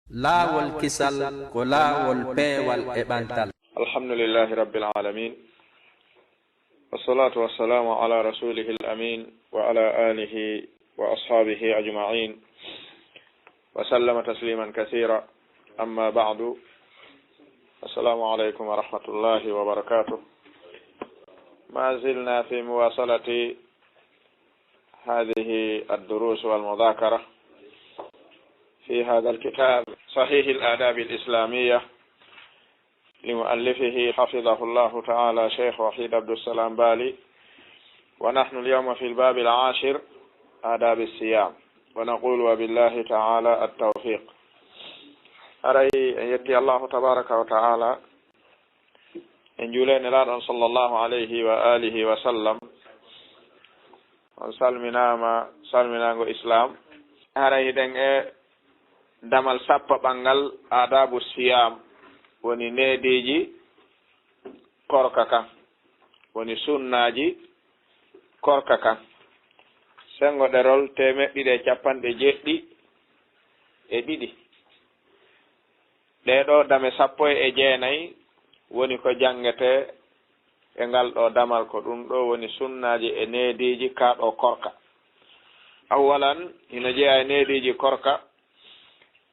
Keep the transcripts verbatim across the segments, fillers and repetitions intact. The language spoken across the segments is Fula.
Laawol kisal ko laawol peewal e ɓantal. الحمد لله رب العالمين، والصلاة والسلام على رسوله الأمين وعلى آله وأصحابه أجمعين وسلم تسليما كثيرا. أما بعد، السلام عليكم ورحمة الله وبركاته. ما زلنا في مواصلة هذه الدروس والمذاكرة في هذا الكتاب صحيح الآداب الإسلامية لمؤلفه حفظه الله تعالى شيخ وحيد عبد السلام بالي. ونحن اليوم في الباب العاشر، آداب الصيام، ونقول وبالله تعالى التوفيق. Haray en yetti Allahu tabaraka wa ta'ala, en juule Nelaaɗo on sallallahu alayhi wa alihi wa sallam. On salminaama salminaango Islaam. Haray hiɗen e damal sappaɓal ngal, aadaabu siyaam, woni neediiji korka kan, woni sunnaaji korka kan. Senngo ɗerol teemeɗɗe ɗiɗi e capanɗe jeeɗiɗi e ɗiɗi. Ɗee ɗoo dame sappo e jeenay woni ko janngetee e ngal ɗoo damal, ko ɗum ɗoo woni sunnaaji e neediiji kaa ɗoo korka. Awwalan, hino jeyaa e neediiji korka,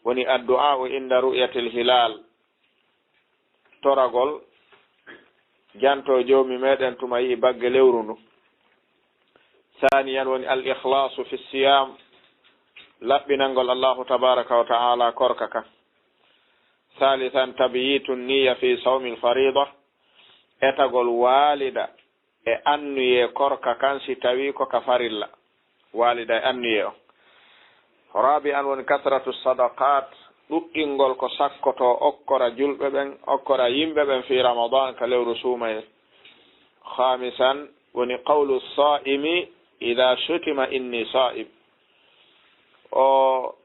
woni addu'aa'u inda ru'yatil hilaal, toragol, janto Joomi meɗen tuma yi'i bagge lewru ndu. Saaniyan woni al ikhlaasu fi siyaam, laɓɓinangol Allahu tabaaraka wa ta'aala korka kan. Saalisan tabyiitu niyya fi sawmil fariida, etagol waalida e annuyee korka kan si tawii ko ka farilla, waalida e annuyee on. Raabi'an woni kasratu sadaqaat, ɗuɗɗingol ko sakkotoo okkora julɓe ɓen, okkora yimɓe ɓen fii Ramadaan ka lewru suumayee. Khaamisan woni qawlu saa'imi idaa shutima inni saa'im. O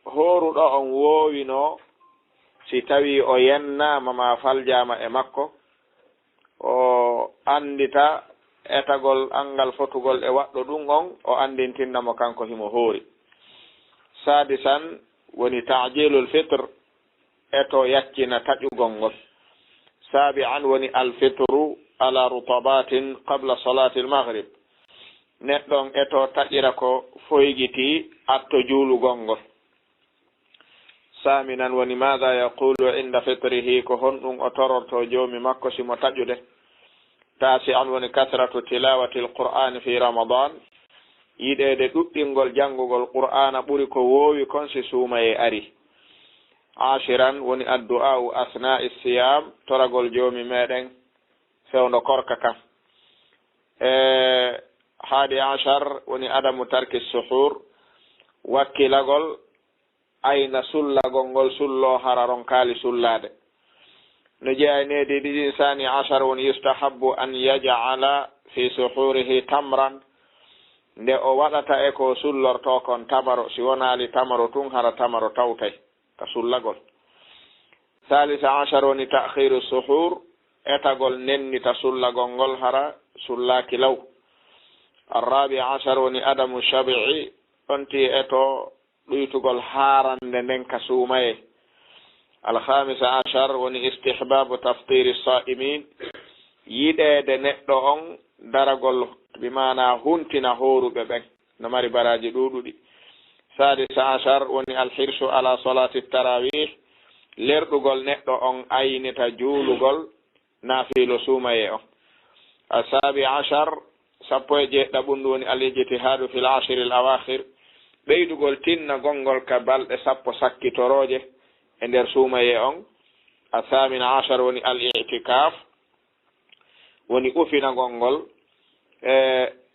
hooruɗo on woowinoo si tawii o yennaama maa faljaama e makko, o anndita etagol an ngal fotugol e waɗɗo ɗum on, o anndintinna mo kanko himo hoori. Saadisan woni ta'jiilul fitr, eto yaccina taƴugol ngol. Saabi'an woni al fitru ala rutabatin qabla salaatil maghrib, neɗɗo on eto taƴira ko foygitii atto juulugol ngol. Saaminan woni maada yaqulu inda fitrihi, ko honɗum o torortoo Joomi makko si mo taƴude. Taasi'an woni kasratu tilaawatil qur'aani fi Ramadaan, yiɗeede ɗuɗɗingol janngugol Qur'aana ɓuri ko woowi kon si suumayee arii. Aashiran woni addu'aa'u asnaa'i siyaam, toragol Joomi meɗen fewndo korka kan. E haadi ashar woni adamu tarki suhuur, wakkilagol ayna sullagol ngol sulloo hara ronkaali sullaade. No jeyaa e neediiji ɗiɗi, saani ashar woni yustahabbu an yaj'ala fi suhuurihi tamran, nde o waɗata e ko sullortoo kon tamaro, si wonaali tamaro tun hara tamaro tawtay ka sullagol. Saalisa ashar woni ta'khiiru suhuur, etagol nennita sullagol ngol hara sullaaki law. Arraabi ashar woni adamu shabi'i, ɗonti eto ɗuytugol haarannde nden ka suumayee. Alkhaamisa ashar woni istihbaabu taftiiri saa'imiin, yiɗeede neɗɗo on daragol, bi maanaa huntina hooruɓe ɓen, no mari baraaji ɗuuɗuɗi. Saadisa ashar woni alhirsu ala salaati taraawih, lerɗugol neɗɗo on aynita juulugol naafiilo suumayee on. Asaabi ashar, sappo e jeeɗiɗaɓundu woni al-ijtihaadu fil ashril awaakhir, ɓeydugol tinnagol ngol ka balɗe sappo sakkitorooje e nder suumayee on. Asaamina ashar woni al-i'tikaaf, woni ufinagol ngol e,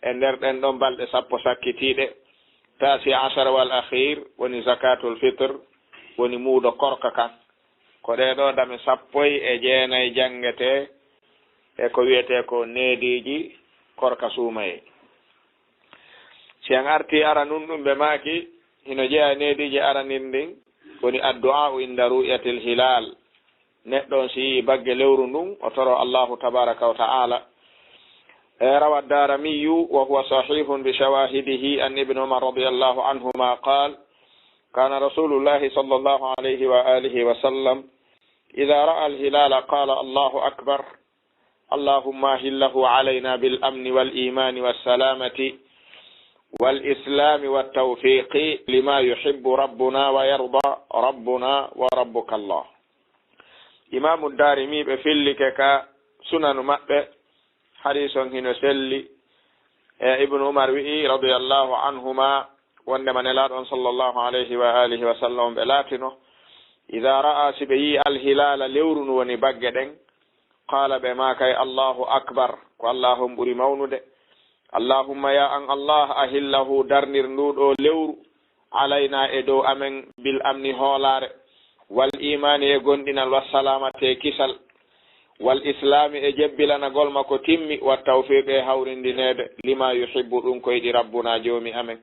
e nder ɗen ɗon balɗe sappo sakkitiiɗe. Taasi ashar wal akhiir woni zakaatul fitr, woni muudo korka kan. Ko ɗee ɗoo dame sappo e jeenay janngetee e ko wi'etee ko neediiji korka suumayee. Si en artii aranun ɗum ɓe maaki, hino jeyaa e neediiji aranir ndin, woni addu'aa'u inda ru'yatil hilaal. Neɗɗo on si yi'i bagge lewru ndun, o toro Allahu tabaaraka wa ta'aala. E rawa Daaramiyyu, wa huwa sahihun bi shawaahidihi, an Ibn Umar radiyallahu anhuma qaal, كان رسول الله صلى الله عليه وآله وسلم إذا رأى الهلال قال: الله أكبر، اللهم أهله علينا بالأمن والإيمان والسلامة والإسلام والتوفيق لما يحب ربنا ويرضى، ربنا وربك الله. Imaamu Daarimi ɓe fillike ka Sunanu maɓɓe, hadiis on hino selli. E Ibnu Umar wi'i, radiyallahu anhuma, wondema Nelaaɗo on, sallallahu alayhi wa alihi wa sallam, ɓe laatino, idaa ra'a, si ɓe yi'i, alhilaala, lewru ndu woni bagge ɗen, qaala, ɓe maakay, Allahu akbar, ko Allaahu on ɓuri mawnude. Allahumma, ya an Allah, ahillahu, darnir ndu ɗo lewru, alayna, e dow amen, bil amni, hoolaare, wal imaani, e gomɗinal, wassalaamati, e kisal, wal islaami, e jebbilanagol ma ko timmi, wa tawfiiqi, e hawrindineede, lima yuhibbu, ɗum ko yiɗi, rabbuna, joomi amen,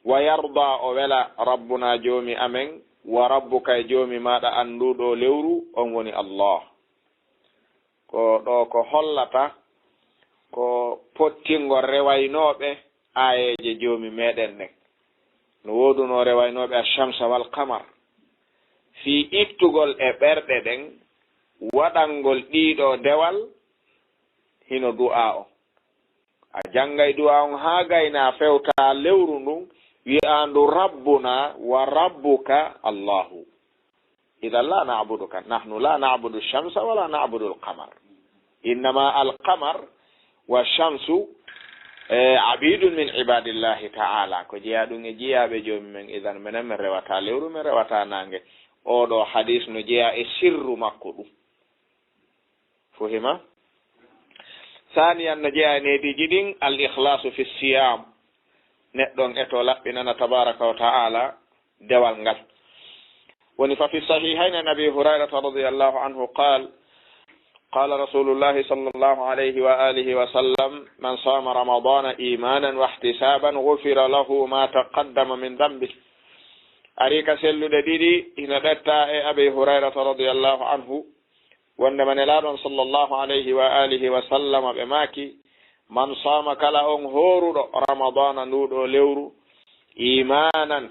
wa yarda, o wela, rabbuna, joomi amen, wa rabbuka, e joomi maaɗa, an ndu ɗo lewru, on woni Allah. Ko ɗo ko hollata ko pottingol rewaynooɓe aayeeje Joomi meɗen ɗen. No woodunoo rewaynooɓe Ash-Shamsa wal Qamar fii ittugol e ɓerɗe ɗen waɗangol ɗiiɗo dewal, hino du'aa on. A janngay du'aa on haa gaynaa fewtaa lewru ndun, wi'aa ndu Rabbuna wa Rabbuka Allahu. Idan la na'buduka, nahnu la na'budu shamsa wala na'budu al-qamar. Innama al-qamar wa shamsu, eh, abidun min ibadillahi ta'ala. Ko jeyaa ɗum e jiyaaɓe Joomi men. Idan menen men rewataa lewru, men rewataa naange. Oo ɗoo hadiis no jeyaa e sirru makko ɗum. Fuhima? Saaniyan, no jeyaa e neediiji ɗin, al-ikhlasu fi siyam. Neɗɗo on eto laɓɓinana tabaraka wa ta'ala dewal ngal. Woni fa fi sahihayni an Abi Hurayrata radiyallahu anhu qal, qala Rasulullahi sallallahu alayhi wa alihi wa sallam, man sama Ramadana imanan wa ihtisaban ghufira lahu ma taqaddama min dhanbih. Ari ka selluɗe ɗiɗi, hino ɗetta e Abi Hurayrata radiyallahu anhu, wondema Nelaaɗo on sallallahu alayhi wa alihi wa sallama ɓe maaki, man sama, kala on hooruɗo Ramadana ndu ɗo lewru, imanan,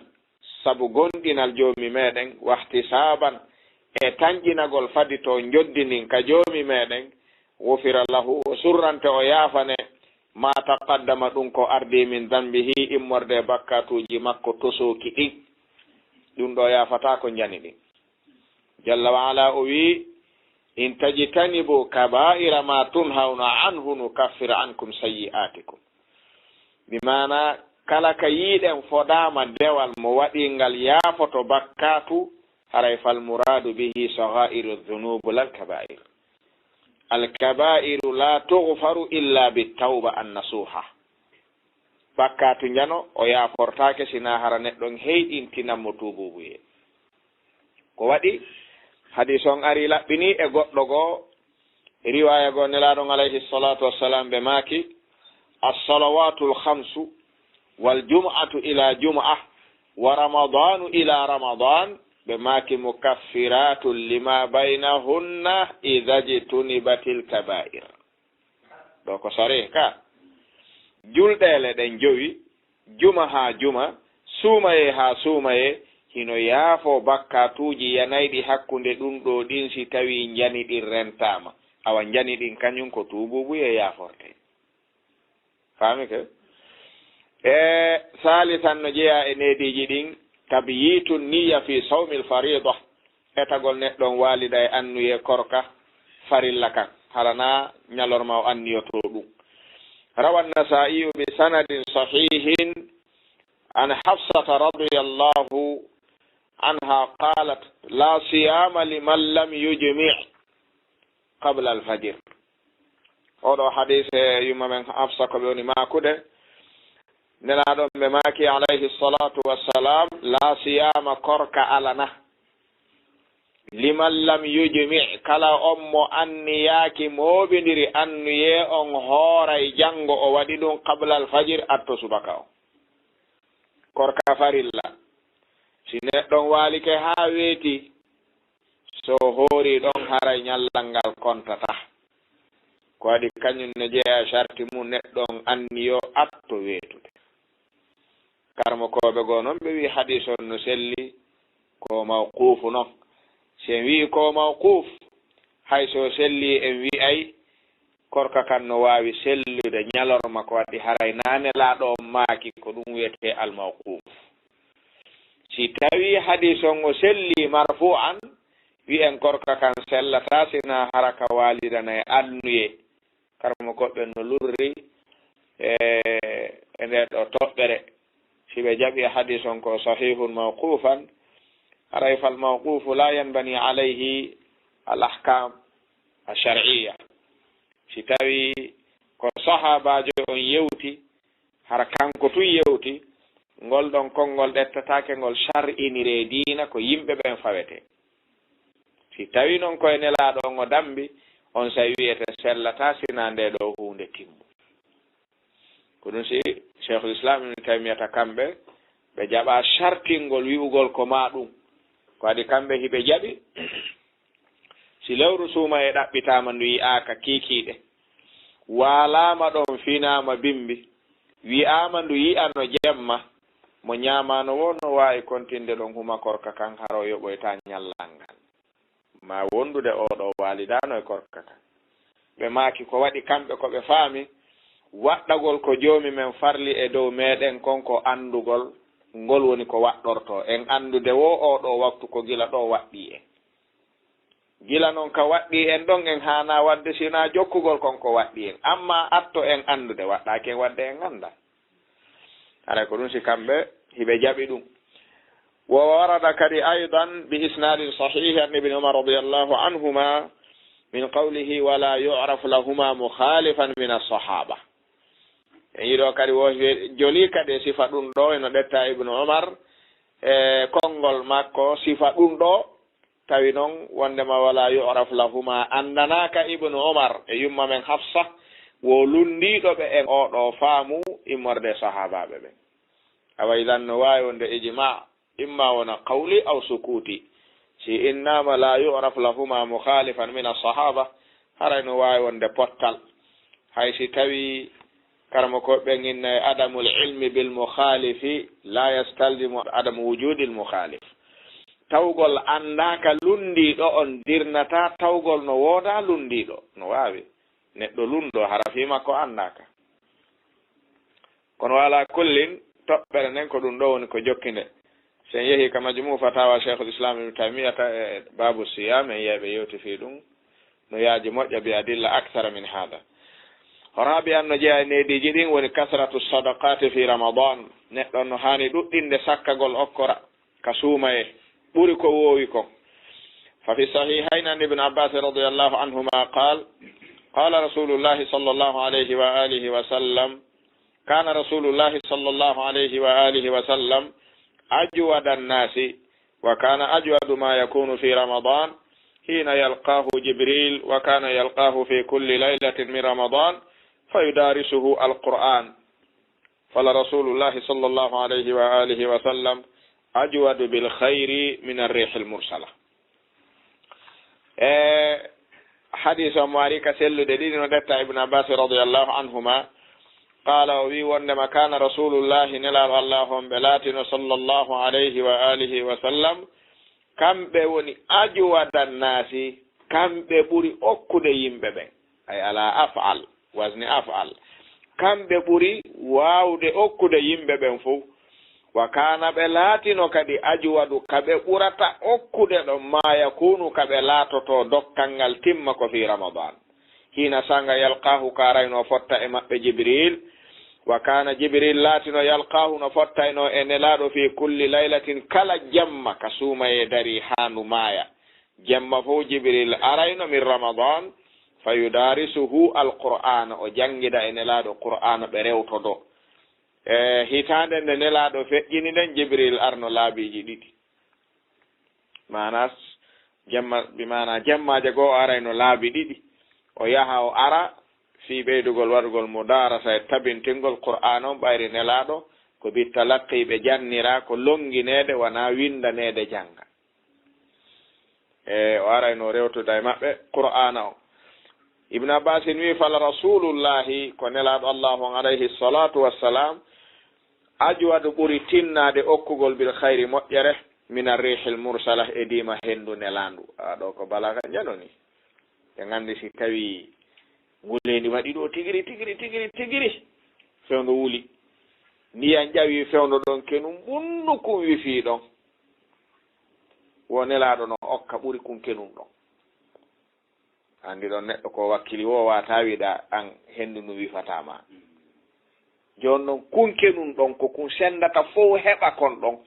sabu gomɗinal Joomi meɗen, wahtisaban, e tanƴinagol fadi to njoddi ndin ka Joomi meɗen, ghufira lahu, o surrante, o yaafane, ma taqaddama, ɗum ko ardii, min dhanbihi, immorde e bakkatuuji makko tosooki ɗin. Ɗum ɗo yaafataa ko njani ɗin. Jalla wa ala o wi'i, in tajtanibu kaba'ira ma tunhawna anhu nukaffir ankum sayyi'atikum. Bi maana, kala ka yiiɗen fodaama dewal mo waɗingal yaafoto bakkatu, haray fal muradu bihi sagha'iru dhunub lal kaba'ir. Al kaba'iru la tughfaru illa bit tawba an nasuha. Bakkatu njano o yaafortaake sinaa hara neɗɗo on heyɗintinan mo tuubuubuyee. Ko waɗi hadiis on ari laɓɓini e goɗɗo goo, riwaaya goo Nelaaɗo on alayhi salatu wassalam ɓe maaki, as-salawatul khamsu wal jum'atu ila jum'ah wa ramadanu ila ramadan, ɓe maaki mukaffiratun lima baynahunna idha jtunibatil kaba'ir. Ɗo ko sarih ka. Julɗeele ɗen jowi, juma haa juma, suumayee haa suumayee, hino yaafoo bakkatuuji yanayɗi hakkunde ɗum ɗoo ɗin si tawii njani ɗin rentaama. Awa njani ɗin kañum ko tuubuubuyee yaafortee. Faamike? E saalisan no jeyaa e neediiji ɗin, tabyitu niyya fi sawmil fariida, etagol neɗɗo on waalida e anniyee korka farilla kan, hara naa ñalorma o anniyotoo ɗum. Rawa Nasaa'iyu bi sanadin sahihin an Hafsata radiyallahu anha qalat, la siyama liman lam yujmi' qabla al-fajr. Oɗo hadis e yumma men Hafsa ko ɓe woni maakude. Nelaaɗo ɓe maaki alayhi salatu wassalam, la siyama, korka alana. Liman lam yujmi', kala on mo anniyaaki mooɓindiri anniyee on hooray janngo o waɗi ɗum qabla al-fajr, atto subaka on. Korka farilla. Si neɗɗo on waalike haa weeti, so hoori ɗon haray ñallal ngal kontataa. Ko waɗi kañum ne jeyaa e sarti mum neɗɗo on anniyo atto weetude. Karmokooɓe goo noon ɓe wi'i hadiis on no selli, ko mawquufu non. Si en wi'i ko mawquuf, hay so selli en wi'ay korka kan no waawi sellude ñalorma, ko waɗi haray naa Nelaaɗo on maaki, ko ɗum wi'etee al mawquuf. Si tawii hadiis on o selli marfu'an, wi'en korka kan sellataa sinaa hara ka waalidana e annuye. Karmokooɓe ɓen no lurri e, e ndee ɗoo toɓɓere. Si ɓe jaɓi hadiis on ko sahihun mawqufan, haray fal mawqufu la yanbani alayhi al ahkam al shar'iyya. Si tawi ko sahaabaajo on yewti, hara kanko tun yewti, ngol ɗon konngol ƴettataake ngol shar'iniree diina, ko yimɓe ɓen fawetee. Si tawi non ko e Nelaaɗo on o dambi, on say wi'ete sellataa sinaa ndee ɗoo huunde timmu. Ko ɗum si Cheikhul Islam Ibn Taymiyata kamɓe, ɓe jaɓa shartingol wi'ugol ko maa ɗum. Ko waɗi kamɓe hiɓe jaɓi, si lewru suumayee ɗaɓɓitaama ndu yi'aaka kiikiiɗe, waalaama ɗon finaama bimbi, wi'aama ndu yi'ano jemma, mo ñaamaano woo no waawi kontinde ɗon huma korka kan hara o yoɓoytaa ñallal ngal. Maa wondude oo ɗoo waalidaano e korka kan. Ɓe maaki ko waɗi kamɓe ko ɓe faami, waɗɗagol ko Joomi men farli e dow meeɗen kon ko anndugol, ngol woni ko waɗɗortoo en anndude woo oo ɗoo waktu ko gila ɗoo waɗɗii en. Gila non ka waɗɗii en ɗon en haanaa waɗde sinaa jokkugol kon ko waɗɗii en. Ammaa atto en anndude waɗɗaaki en waɗde en anndaa. Haray ko ɗum si kamɓe hiɓe jaɓi ɗum. Wa warada kadi aydan bi isnadin sahih an Ibn Umar radiyallahu anhuma min qawlihi, "Wa la yu'raf lahuma mukhalifan min as-sahaba." En yiɗo kadi wo hiɓe joli kadi e sifa ɗum ɗo, eno ɗetta Ibn Umar e konngol makko sifa ɗum ɗo, tawi non wondema wala yu'raf lahuma, anndanaaka Ibnu Umar e yumma men Hafsa wo lunndiiɗo ɓe en oo ɗoo faamu immorde e sahaabaaɓe ɓen. Awa idan no waawi wonde ijma, imma wona qawli aw sukuti. Si innaama la yu'raf lahuma mukhalifan min as-sahaba, haray no waawi wonde pottal. Hay si tawi karamokooɓe ɓen innay adamul ilmi bil mukhalifi la yastalzimu adamu wujudil mukhalif. Tawgol anndaaka lunndiiɗo on dirnataa tawgol no woodaa lunndiiɗo. No waawi. Neɗɗo lunndoo hara fii makko anndaaka. Kono wa ala kullin, toɓɓere nden ko ɗum ɗo woni ko jokki nde. Si en yehi ka Majmu Fatawa Cheikhul Islam Ibn Taymiyata e Babu Siyam, en yi'ay ɓe yewti fii ɗum. No yaaji moƴƴa bi adilla akthara min hada. Rabi'an, no jeyaa e neediiji ɗin woni kasratu sadaqati fi Ramadan. Neɗɗo no haani ɗuɗɗinde sakkagol okkora ka suumayee ɓuri ko woowi kon. Fa fi sahihayni an Ibn Abbas radiyallahu anhuma qal, qala Rasulullahi sallallahu alayhi wa alihi wa sallam, كان رسول الله صلى الله عليه وآله وسلم أجود الناس، وكان أجود ما يكون في رمضان حين يلقاه جبريل، وكان يلقاه في كل ليلة من رمضان فيدارسه القرآن، فلرسول الله صلى الله عليه وآله وسلم أجود بالخير من الريح المرسلة. E hadiis on mo ari ka sellude ɗiɗi no ɗetta Ibn Abbas radiyallahu anhuma, qala, o wi wondema kana Rasulullahi, Nelaaɗo Allah on ɓe laatino sallallahu alayhi wa alihi wa sallam, kamɓe woni ajwada nnaasi, kamɓe ɓuri okkude yimɓe ɓen, ay ala af'al. Wasni af'al. Kamɓe ɓuri waawde okkude yimɓe ɓen fow. Wa kaana, ɓe laatino kadi ajwadu, ka ɓe ɓurata okkude ɗon, ma yakunu, ka ɓe laatotoo dokkal ngal timma ko fii Ramadan. Hiina sanga yalqaahu, ka arayno fotta e maɓɓe Jibril. Wa kaana Jibril laatino yalqaahu no fottaynoo e Nelaaɗo fii kulli laylatin, kala jamma ka suumayee darii haa ndu maaya. Jemma fow Jibril arayno min Ramadan, fa yudarisuhu alqur'ana, o janngida e Nelaaɗo Qur'aana ɓe rewtodoo. E hitaande nde Nelaaɗo feƴƴini nden, Jibril arno laabiiji ɗiɗi. Maana jemma, bi maana jemmaaje goo o arayno laabi ɗiɗi. O yaha o ara fii ɓeydugol waɗugol mudarasa e tabintingol Qur'aana on ɓayri Nelaaɗo ko bittalaqi ɓe janniraa ko lonngineede wanaa winndaneede jannga. E, o arayno rewtuda e maɓɓe Qur'aana on. Ibn Abbasin wi, fala Rasulullahi, ko Nelaaɗo Allahu on alayhi salatu wassalam, Ajwadu ɓuri tinnaade okkugol bil khayri moƴƴere, min arriihil mursala e diima henndu nelaandu. A ɗo ko balaaga njanoni. Ɓe nganndi si tawi nguleendi waɗi ɗo tigiri, tigiri, tigiri, tigiri. Fewndo wuli. Ndiyan ƴawi fewndo ɗon kenum ɓunndu kun wifii ɗon. Wo nelaaɗo no okka ɓuri kun kenum ɗon. Anndi ɗon neɗɗo ko wakkili wo wata wiɗa an henndu ndu wifata ma. Jooni non kun kenum ɗon ko kun senndata fow heɓa kon ɗon.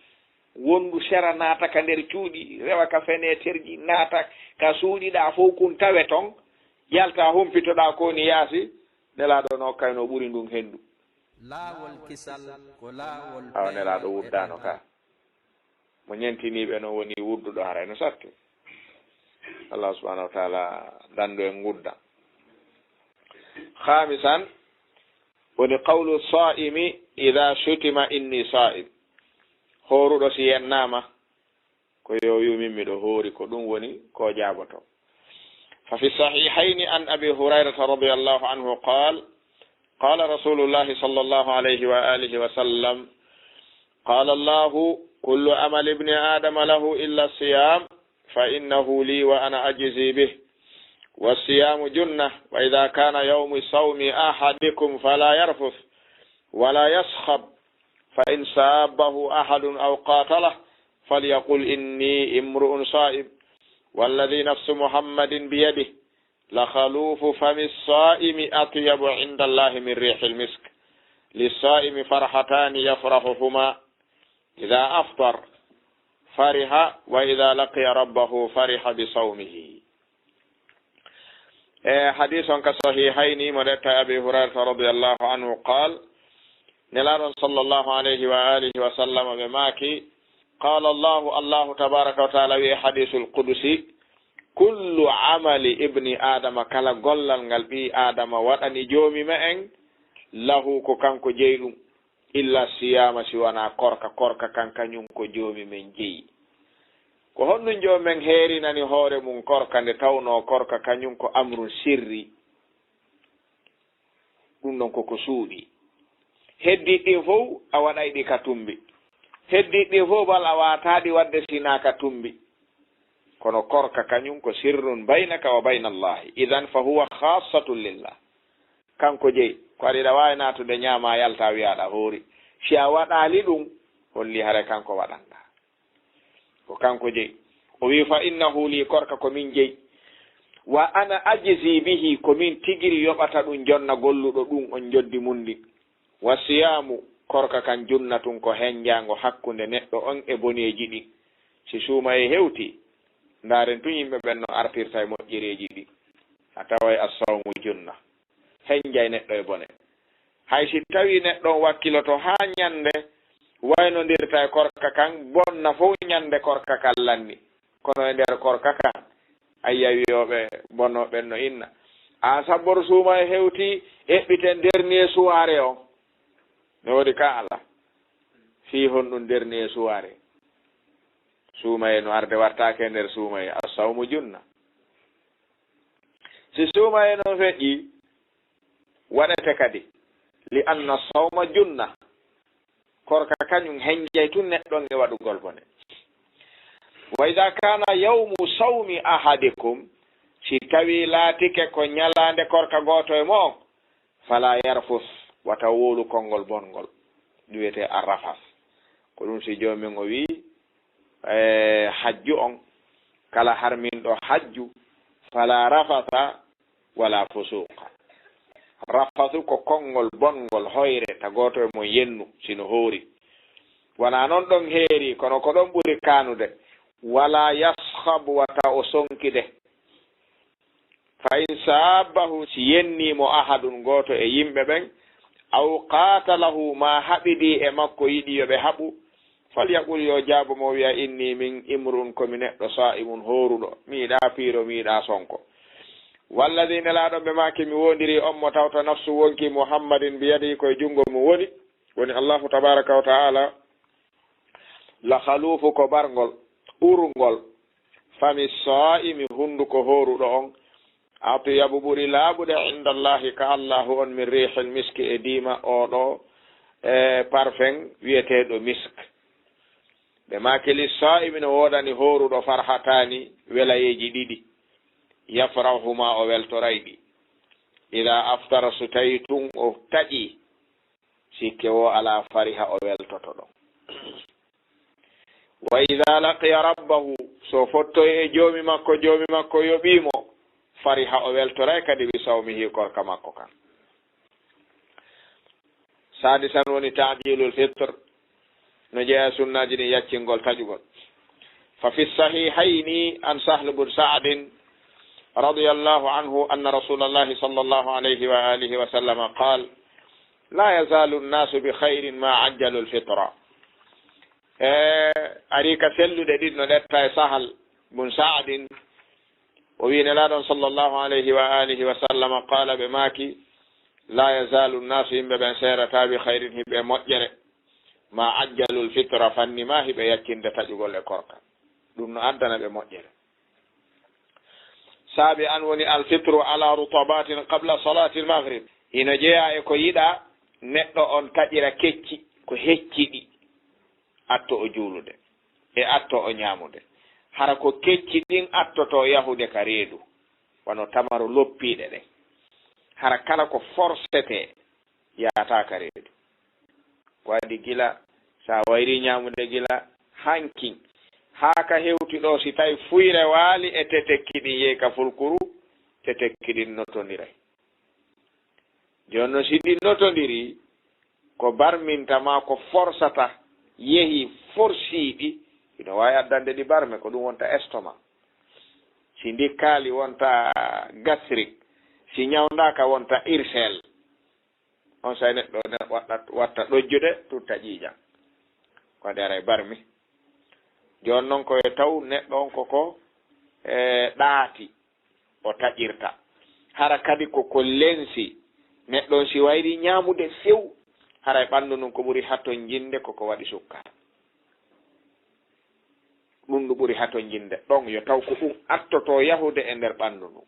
Wondu sera naata ka nder cuuɗi, rewa ka feneterji, naata ka suuɗiɗa fow kun tawe ton, yalta humpitoɗa ko woni yaasi, nelaaɗo no kayno ɓuri ndun henndu. Laawol kisal ko laawol Awa nelaaɗo wuddaano ka. Mo ñentiniiɓe no woni wudduɗo haray no satti. Allah subhanahu wa ta'ala dandu en ngudda. Khamisan, woni qawlu sa'imi idha shutima inni sa'im. Hooruɗo si yennaama, ko yo wi'u min miɗo hoori, ko ɗum woni ko jaaboto. Fa fi sahihayni an Abi Hurayrata radiyallahu anhu qal, qala Rasulullahi sallallahu alayhi wa alihi wa sallam, qala Allahu, kullu amali ibni Adama lahu illa siyam, fa innahu li wa ana ajzi bih. Wa siyamu junna, wa idha kana yawmu sawmi ahadikum fala yarfuth, wala yaskhab, فإن سابه أحد أو قاتله فليقل إني امرؤ صائم، والذي نفس محمد بيده لخلوف فم الصائم أطيب عند الله من ريح المسك، للصائم فرحتان يفرحهما، إذا أفطر فرح، وإذا لقي ربه فرح بصومه. E hadis on ka sahihayni mo ɗetta e Abi Hurayrata radiyallahu anhu qal, Nelaaɗo on sallallahu alayhi wa alihi wa sallam ɓe maaki, qala Allahu, Allahu tabaraka wa taala wi'e hadisul qudusi, kullu amali ibni Adama, kala gollal ngal ɓii Adama waɗani joomi me'en, lahu, ko kanko jeyi ɗum. Illa siyama, si wona korka, korka kan kañum ko joomi men jeyi. Ko honɗum joomi men heerinani hoore mum korka nde tawno korka kañum ko amrun sirri? Ɗum ɗon koko suuɗi. Heddiiɗi ɗin fow a waɗay ɗi ka tumbi. Heddiiɗi ɗin fow bal a waataɗi waɗde sina ka tumbi. Kono korka kañum ko sirrun baynaka wa bayna Allahi. Idan fa huwa khassatun lillah. Kanko jeyi, ko aɗa waawi naatude ñaama yalta wiya aɗa hoori. Si a waɗaali ɗum, holli hare kanko waɗanɗa. Ko kanko jeyi. O wi fa innahu li, korka ko min jeyi. Wa ana ajzi bihi, ko min tigiri yoɓata ɗum jonna golluɗo ɗum on joddi mun ndi. Wa siyamu, korka kan junnatun ko henjaango hakkunde neɗɗo on e boneeji ɗin. Si suumayee hewti, ndaaren tun yimɓe ɓen no artirta e moƴƴereeji ɗin. A taway as-sawmu junna. Henjay neɗɗo e bone. Hay si tawi neɗɗo on wakkiloto haa ñande waynondirta e korka kan, bonna fow ñande korka kan lanni. Kono e nder korka kan, a yiya wiyooɓe bonnooɓe ɓen no inna. An sabbor suumayee hewti, eɓɓiten dernier soirée on. No woodi ka ala. Fii honɗum dernier soirée? Suumayee no arde wattaake e nder suumayee. As-sawmu junna. Si suumayee non feƴƴi, waɗete kadi. Li anna sawma junna. Korka kañum henjay tun neɗɗo on e waɗugol bone. Wa idha kana yawmu sawmi ahadikum, si tawi laatike ko ñalaande korka gooto e mo'on, fala yarfus, wata wowlu konngol bonngol. Ɗum wiyetee arrafas. Ko ɗum si Joomi on o wi'i, e, hajju on, kala harminɗo hajju, fala rafasa wala fusuqa. Rafasu ko konngol bonngol hoyre, ta gooto e mon yennu, si no hoori. Wonaa non ɗon heeri, kono ko ɗon ɓuri kaanude. Wala yaskhab, wata o sonkide. Fa in saabbahu, si yennii mo ahadun, gooto e yimɓe ɓen, aw qaatalahu, maa haɓidii e makko, yiɗi yo ɓe haɓu, falyaqul, yo jaabo mo, wi'a, inni, min, imru'un, ko mi neɗɗo, saa'imun, hooruɗo, mi yiɗaa piiro, mi yiɗaa sonko. Walladhi, Nelaaɗo, ɓe maaki, mi woondirii on mo tawta nafsu wonki Muhammadin biyadihi, ko e junngo mum woni, woni Allahu tabaaraka wa ta'aala, la khaluufu, ko barngol, urngol, fami saa'imi, hunnduko hooruɗo on, atyabu, ɓuri laaɓude, inda Allahi, ka Allahu on, min riihil miski, e diima oo ɗoo e parfum wiyeteeɗo misk. Ɓe maaki, "Lis-saa'imi, no woodani hooruɗo, farhataani, welayeeji ɗiɗi, yafrahuhumaa, o weltoray ɗi. Idaa aftara, so tawi tun o taƴi, sikke woo alaa, fariha, o weltoto ɗon. Wa idaa laqiya rabbahu, so fottoyi e joomi makko, joomi makko yoɓii mo, fariha, o weltoray kadi bi sawmihi, korka makko kan." Saadisan woni ta'jiilul fitr, no jeyaa sunnaaji ɗin yaccingol taƴugol. Fa fi sahihayni an Sahl bun Sa'din radiyallahu anhu anna Rasulallahi sallallahu alayhi wa alihi wa sallam qaal, "Laa yazaalu nnaasu bi khayrin maa ajjalul fitra." E ari ka selluɗe ɗiɗi no ɗetta e Sahal bun Sa'din, o wi'i Nelaaɗo on sallallahu alayhi wa alihi wa sallam qaala, ɓe maaki, "Laa yazaalu nnaasu, yimɓe ɓen seerataa, bi khayrin, hiɓe moƴƴere, maa ajjalul fitra, fanni maa hiɓe yaccinde taƴugol e korka." Ɗum no addana ɓe moƴƴere. Saabi an woni alfitru ala rutabatin qabla salatil maghrib. Hino jeyaa e ko yiɗaa neɗɗo on taƴira kecci, ko hecciɗi, atto o juulude, e atto o ñaamude. Hara ko kecci ɗin attoto yahude ka reedu, wano tamaro loppiiɗe ɗen. Hara kala ko forsetee, yaata ka reedu. Ko waɗi gila, sa wayri ñaamude gila hankin, haa ka hewti ɗo, si tawi fuyre waali e tetekki ɗin yehi ka fulkuru, tetekki ɗin notondiray. Jooni non, si ɗin notondiri, ko barminta maa ko forsata yehi forsiiɗi, ino waawi addande ɗi barme, ko ɗum wonta estomac. Si ndi kaali, wonta gastrique. Si ñawndaaka, wonta ulcère. On say neɗɗo ne waɗa, watta ɗojjude, tutta ƴiiƴam. Ko waɗi aray barmi. Jooni non ko e taw neɗɗo on ko, ko, e, ɗaati o taƴirta. Hara kadi ko, ko lensi. Neɗɗo on si wayri ñaamude few, haray ɓanndu ndun ko ɓuri hatonjinde ko ko waɗi sukkar. Ɗun ndu ɓuri hatonjinde. Ɗon yo taw ko ɗun attoto yahude e nder ɓanndu ndun.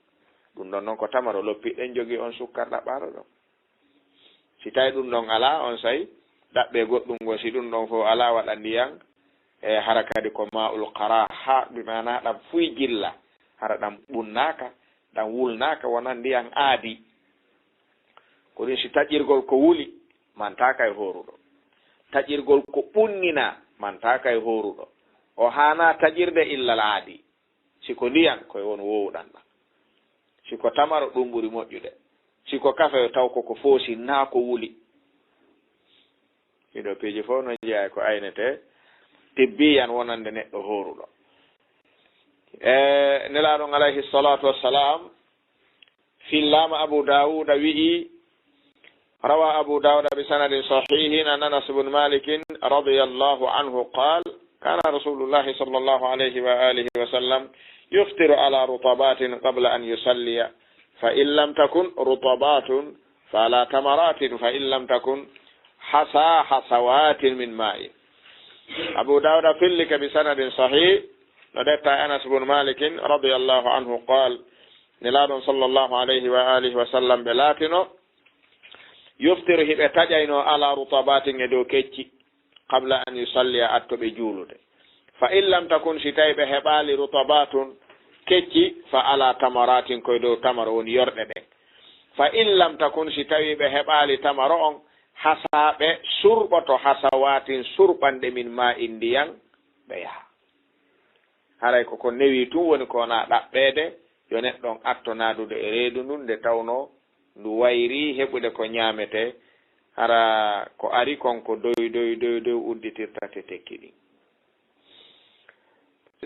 Ɗun ɗon non ko tamaro loppiiɗe ɗen jogii on sukkar ɗaɓɓaaɗo ɗon. Si tawi ɗun ɗon alaa, on say ɗaɓɓee goɗɗun ngon. Si ɗun ɗon fow alaa, waɗa ndiyan, e hara kadi ko maa'ul karaaha, bi maanaa ɗan fuy jilla, hara ɗan ɓunnaaka, ɗan wulnaaka, wona ndiyan aadi. Ko ɗun si taƴirgol ko wuli, mantaaka e hooruɗo. Taƴirgol ko ɓunninaa, mantaaka e hooruɗo. O haanaa taƴirde illa al aadi. Si ko ndiyan, ko e won woowuɗan ɗan. Si ko tamaro, ɗun ɓuri moƴƴude. Si ko kafe, taw ko ko foosi, naa ko wuli. Ɗii ɗoo piiji fow no jeyaa e ko aynetee tibbiyan wonande neɗɗo hooruɗo. E Nelaaɗo on alayhi salaatu wassalaam, fillaama Abu Daawuda wi'i, روى أبو داود بسند صحيح عن أنس بن مالك رضي الله عنه قال: كان رسول الله صلى الله عليه وآله وسلم يفطر على رطبات قبل أن يصلي، فإن لم تكن رطبات فعلى تمرات، فإن لم تكن حصى حصوات من ماء. Abu Daawuda fillike bi sanadin sahih, no ɗetta e Anas bun Malikin radiyallahu anhu qaal, Nelaaɗo on sallallahu alayhi wa alihi wa sallam ɓe laatino, yuftiru, hiɓe taƴayno, ala rutabatin, e dow kecci, qabla an yusalliya, atto ɓe juulude. Fa in lam takun, si tawi ɓe heɓaali rutabatun, kecci, fa ala tamaratin, koye dow tamaro woni yorɗe ɗen. Fa in lam takun, si tawi ɓe heɓaali tamaro on, hasa, ɓe surɓoto, hasawatin, surɓanɗe, min ma in, ndiyan, ɓe yaha. Haray ko ko newi tun woni ko wona ɗaɓɓeede, yo neɗɗo on atto naadude e reedu ndun, nde tawnoo ndu wayri heɓude ko ñaametee, hara ko ari kon ko doy, doy, doy, doy udditirta tetekki ɗin.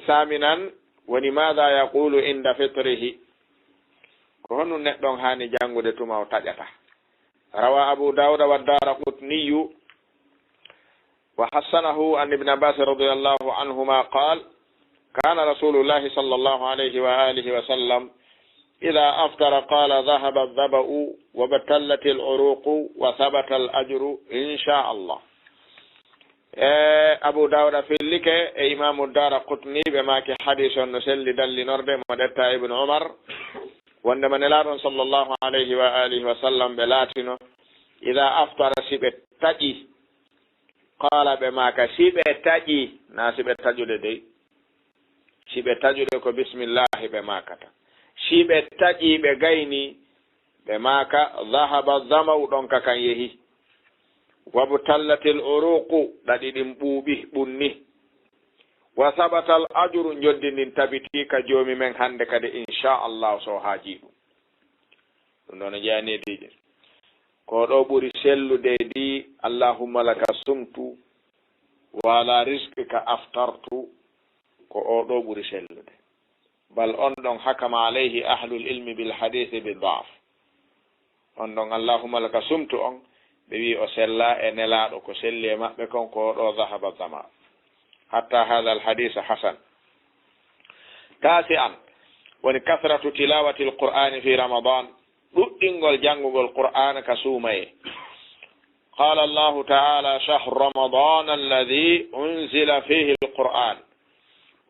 Saaminan woni, maada yaqulu inda fitrihi? Ko honɗun neɗɗo on haani janngude tuma o taƴata? Rawa Abu Daawuda wa Daaraqutniyu وحسنه عن ابن عباس رضي الله عنهما قال: كان رسول الله صلى الله عليه وآله وسلم إذا أفطر قال: ذهب الظمأ وابتلت العروق وثبت الأجر إن شاء الله. E Abu Daawuda fillike e Imaamu Daaraqutni, ɓe maaki hadiis on no selli dallinorde mo ɗetta Ibnu Umar, wondema Nelaaɗo on sallallahu alayhi wa alihi wa sallam ɓe laatino, idaa aftara, si ɓe taƴi, qaala, ɓe maaka, si ɓe taƴi, na si ɓe taƴude dey. Si ɓe taƴude ko bismillahi ɓe maakata. Si ɓe taƴi ɓe gayni, ɓe maaka, dhahaba dhama'u, ɗonka kan yehi. Wabtallatil uruqu, ɗaɗi ɗin ɓuuɓi, ɓunni. Wa thabatal ajru, njoddi ndin tabiti ka Joomi men hande kadi, insha Allah, so haaji ɗum. Ɗum ɗon no jeyaa neediiji. Ko ɗo ɓuri sellude di, Allahumma laka sumtu, wa ala rizqika aftartu, ko o ɗo ɓuri sellude. Bal on ɗon hakama alayhi ahlul ilmi bil hadisi bi da'f. On ɗon Allahumma laka sumtu on, ɓe wi o sella e Nelaaɗo, ko selli e maɓɓe kon ko ɗo dhahaba dhama. Hatta hadha al hadisa hasan. Tasi'an, woni kathratu tilawati al Qur'ani fi Ramadan, ɗuɗɗingol janngugol Qur'aana ka suumaye. Qala Allahu ta'ala, shahru Ramadan alladhi unzila fihi al Qur'an.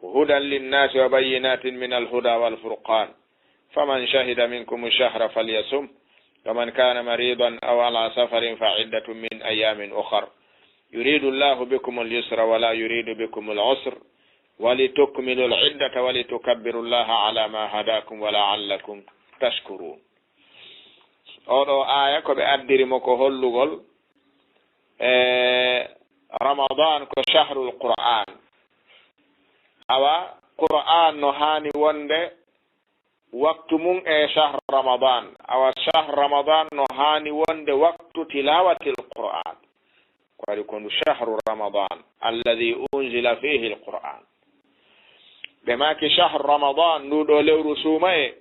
هدى للناس وبينات من الهدى والفرقان، فمن شهد منكم الشهر فليصمه، ومن كان مريضا أو على سفر فعدة من أيام أخر، يريد الله بكم اليسر ولا يريد بكم العسر، ولتكملوا العدة ولتكبروا الله على ما هداكم ولعلكم تشكرون. Oɗo aaya ko ɓe addiri mo ko hollugol, e, Ramadan ko shahrul Qur'an. Awa, Qur'an no haani wonde waktu mum e shahr Ramadan. Awa, shahr Ramadan no haani wonde waktu tilawatil Qur'an. Ko waɗi ko ndu shahru Ramadan alladhi unzila fihi al-Qur'an. Ɓe maaki shahru Ramadan, ndu ɗo lewru suumaye,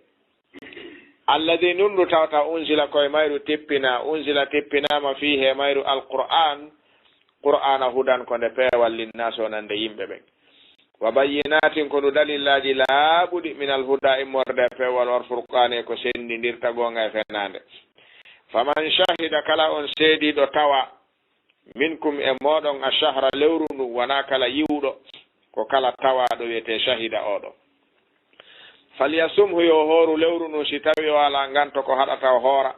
alladhi, ndun ndu tawata unzila, ko e mayru tippina, unzila, tippinaama, fihi, e mayru, al-Qur'an, Qur'aana, hudan, ko nde peewal, linnaasi, wonande yimɓe ɓen. Wa bayyinatin, ko ndu dalillaaji laaɓuɗi, minal huda, immorde e peewal, wal furqaani, e ko senndindirta goonga e fenaande. Faman shahida, kala on seediiɗo tawa, minkum, e mooɗon, ashahra, lewru ndu, wonaa kala yi'uɗo, ko kala tawaaɗo wiyetee shahida oɗo. Falyasumhu, yo hooru lewru ndun, si tawi o alaa nganto ko haɗata o hoora.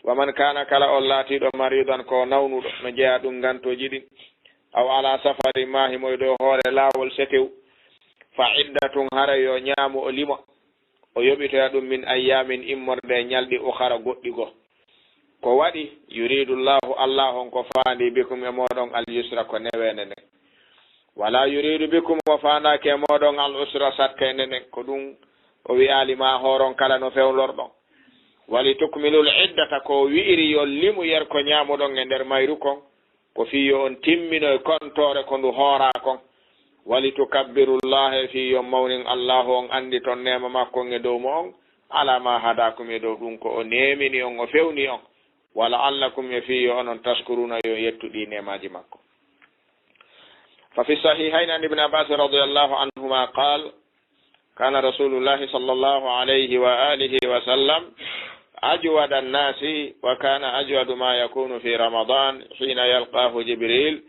Wa man kaana, kala on laatiiɗo, maridan, ko nawnuɗo, no jeyaa ɗum ngantooji ɗin, aw ala safari, maa himo e dow hoore laawol setew, fa iddatun, haray yo ñaamu o limo, o yoɓitoya ɗum, min ayyamin, immorde e ñalɗi, ukhara, goɗɗi goo. Ko waɗi? Yuridu Llahu, Allah on ko faandi, bikum, e mooɗon, al yusra, ko neweende nden. Wala yuridu bikum, o faandaaki e mooɗon, al usra, sakkeende nden. Ko ɗum o wi'aali ma hooron kala no fewlorɗon. Wali tukmilul iddata, ko o wi'iri yo limu yer ko ñaamuɗon e nder mayru kon, ko fii yo on timminoy kontoore ko ndu hooraa kon. Wali tukabbirullaha, e fii yo on mawnin Allahu, on annditon neema makko on e dow mo'on, ala ma hadakum, e dow ɗum ko o neemini on, o fewni on. Wa la'allakum, e fii yo onon, tashkuruna, yo on yettu ɗii neemaaji makko. Fa fi sahihayni an Ibn Abbas radiyallahu anhuma qal, kana Rasulullahi sallallahu alayhi wa alihi wa sallam ajwada nnasi, wa kana ajwadu ma yakunu fi Ramadan hina yalqahu Jibril,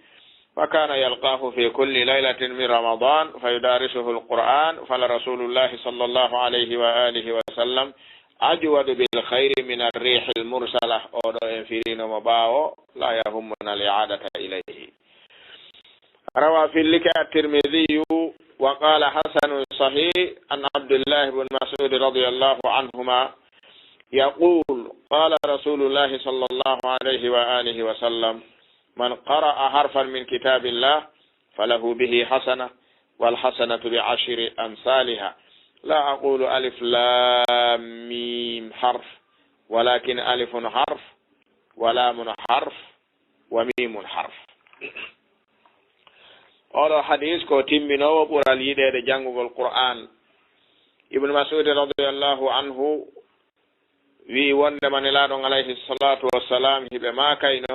wa kana yalqahu fi kulli laylatin min Ramadan fa yudarisuhu al-Qur'an, fala Rasulullahi sallallahu alayhi wa alihi wa sallam ajwadu bil khayri min ar-rihil mursala. Oɗo en firino mo ɓaawo, la yahummuna al-i'adata ilayhi. Rawa, fillike, at-Tirmidhiyu, wa qala hasanun sahih, an Abdullah ibn Mas'ud radiyallahu anhuma, yaqul, qala Rasulullahi sallallahu alayhi wa alihi wa sallam, man qara'a harfan min kitabillah, falahu bihi hasana, wal hasanatu bi ashri amsaliha. La aqulu alif lam mim harf, walakin alifun harf, wa lamun harf, wa mimun harf. Oɗo hadis ko timminoowo ɓural yiɗeede janngugol Qur'an. Ibnu Mas'ud radiyallahu anhu wi'i wonde ma Nelaaɗo on alayhi salatu wassalam hiɓe maakayno,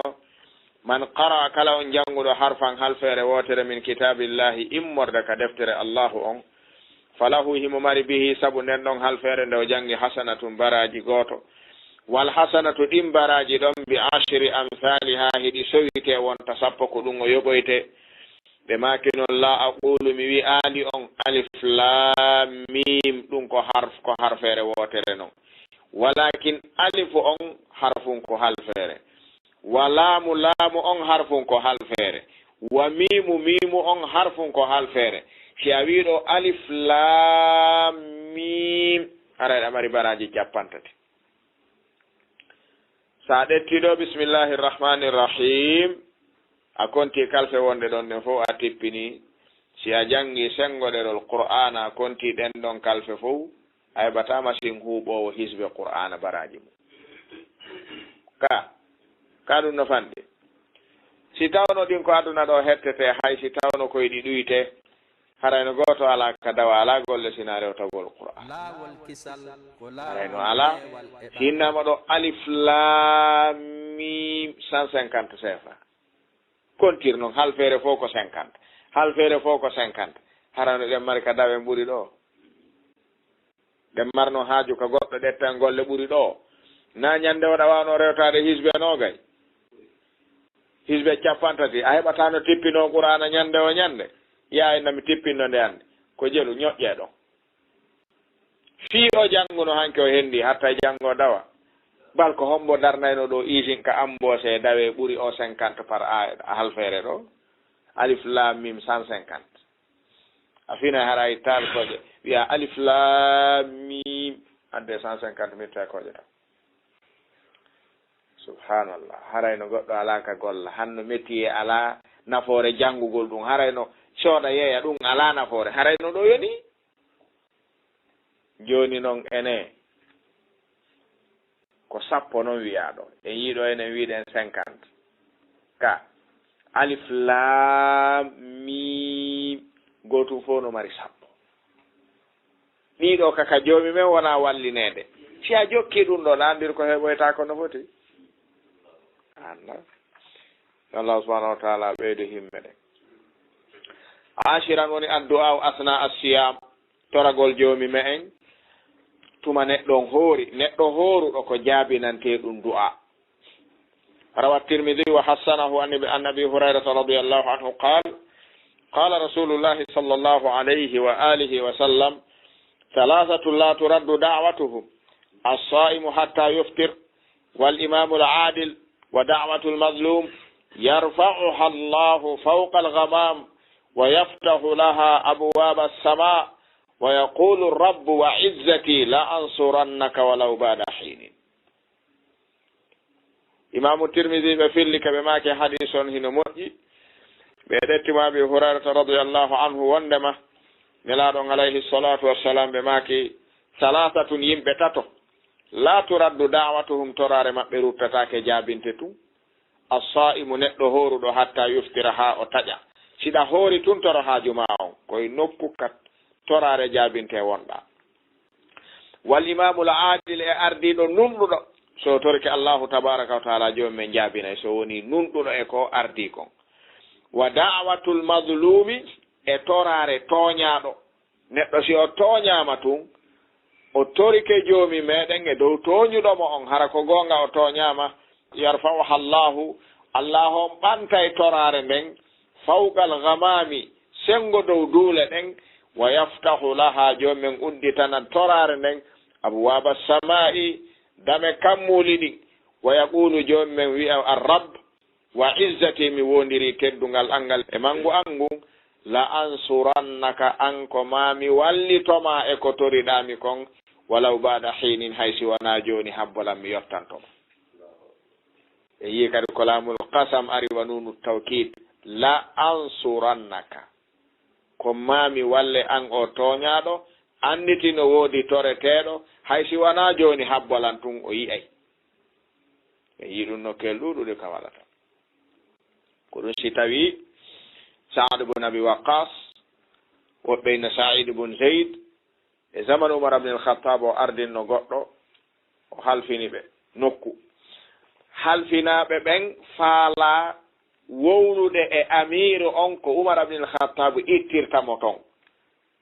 man qara'a, kala on jannguɗo, harfan, halfeere wootere, min kitaabillahi, immorde ka deftere Allahu on, falahu, himo mari, bihi, sabu nden ɗon halfeere nde o janngi, hasanatun, baraaji gooto, wal hasanatu, ɗin baraaji ɗon, bi ashri amsaliha, hiɗi sowite, wonta sappo, ko ɗum o yoɓoyte. Ɓe maaki non, la aqulu, mi wi'aali on alif lam mim, ɗum ko harf, ko harfeere wootere non. Walakin alifu on harfun ko halfeere. Wa laamu, laamu on harfun ko halfeere. Wa miimu, miimu on harfun ko halfeere. Si a wii ɗo alif laam miim, haray ɗa mari baraaji cappanɗe tati. Sa ƴetti ɗo bismillahi rahmani rahim, a konti kalfe wonɗe ɗon ɗen fow a tippini. Si a jangi sengo ɗerol Qur'aana, a konti ɗen ɗon kalfe fow, a heɓataa masin huuɓoowo hisbe Qur'aana baraaji mum. Ka, ka ɗum no fanɗi. Si tawno ɗin ko aduna ɗo hettete, hay si tawno koy ɗi ɗuyte, haray no gooto alaa ka dawa, alaa golle sina rewtagol Qur'aan. Laawol kisal ko laawol Haray no alaa. Si innama ɗo alif laam miim, cent cinquante C F A. Kontir non, halfeere fow ko cinquante. Halfeere fow ko cinquante. Haray no ɗen mari ka dawe ɓuri ɗo. Ɗen marno haaju ka goɗɗo ƴettan golle ɓuri ɗo. Na ñande o ɗa wawno rewtaade hisbe noogay. Hisbe cappanɗe tati. A heɓataa no tippinoo Qur'aana ñande o ñande. Yaa inna mi tippinno nde hannde. Ko jelu ñoƴƴe ɗon. Fii o jannguno hanki o hendi hatta e janngo dawa. Bal ko hombo darnayno ɗo isin ka amboose dawe ɓuri o cinquante par a halfeere ɗo. Alif laam miim cent cinquante. A fina haray tal koje. Wiya alif laam miim. Adde cent cinquante mille tawi koje tan. Subhanallah. Haray no goɗɗo alaa ka golla. Hanno métier alaa nafoore janngugol ɗum. Haray no sooda yeeya ɗum alaa nafoore. Haray no ɗo yoni. Jooni non ene ko sappo non wi'aa ɗo. En yiɗo enen wi'ɗen cinquante. Ka alif laam miim gootum fof no mari sappo. Ɗiɗo ka, ka joomi men wona wallineede. Si a jokki ɗum ɗo, ɗa andir ko heɓoyta ko no foti. Anna. Yo Allah subhanahu wa ta'ala ɓeydu himme ɗen. Ashiran woni addu'a asna as-siyam. Toragol joomi me'en, tuma neɗɗo on hoori, neɗɗo hooruɗo ko jaabinantee ɗum du'a. روى الترمذي وحسنه عن أبي، عن أبي هريرة رضي الله عنه قال، قال رسول الله صلى الله عليه وآله وسلم، ثلاثة لا ترد دعوتهم، الصائم حتى يفطر، والإمام العادل، ودعوة المظلوم، يرفعها الله فوق الغمام، ويفتح لها أبواب السماء، ويقول الرب وعزتي لأنصرنك ولو بعد حين. Imaamu Tirmidi ɓe filli ka ɓe maaki hadiis on hino moƴƴi. Ɓe ƴetti mo Abi Hurayrata radiyallahu anhu wondema Nelaaɗo on alayhi salatu wassalam ɓe maaki, salaasatun, yimɓe tato, laa turaddu da'watuhum, toraare maɓɓe ruttataake, jaabinte tun. As-saa'imu, neɗɗo hooruɗo, hatta yuftira, haa o taƴa. Si ɗa hoori tun, toro haaju maa on, ko e nokku ka toraare jaabinte wonɗaa. Wal imaamul aadil, e ardiiɗo nunɗuɗo, so torike Allahu tabaaraka wa ta'aala, joomi men jaabinay, so woni nunɗuɗo e ko ardii kon. Wa da'watul mazluumi, e toraare tooñaaɗo. Neɗɗo si o tooñaama tun, o torike joomi meɗen e dow tooñuɗo mo on, hara ko goonga o tooñaama, yarfa'uha Allahu, Allahu on ɓantay toraare nden, fawqal gamaami, senngo dow duule ɗen, wa yaftahu laha, joomi men udditanan toraare nden, abwaaba samaa'i, dame kammuuli ɗin, wa yaqulu, joomi men wi'a, Ar-Rabb, wa izzati, mi woondirii teddungal an ngal e manngu an ngun, la ansurannaka, an ko maa mi wallito ma e ko toriɗaa mi kon, walaw ba'da hiinin, hay si wanaa jooni habbo lan mi yottanto ma. E yii kadi ko laamul qasam ari wa nuunu tawkiid, la ansurannaka. Ko maa mi walle an o tooñaaɗo, annditi no woodi toreteeɗo, hay si wanaa jooni habbo lan tun o yi'ay. E yii ɗum nokkel ɗuuɗuɗe ka waɗata. Ko ɗum si tawii Sa'd ibn Abi Waqqas, woɓɓe ina Sa'id ibn Zayd, e zamanu Umar ibn al-Khattab o ardinno goɗɗo, o halfini ɓe nokku. Halfinaaɓe ɓen faalaa wowlude e amiiru on ko Umar ibn al-Khattab ittirta mo ton.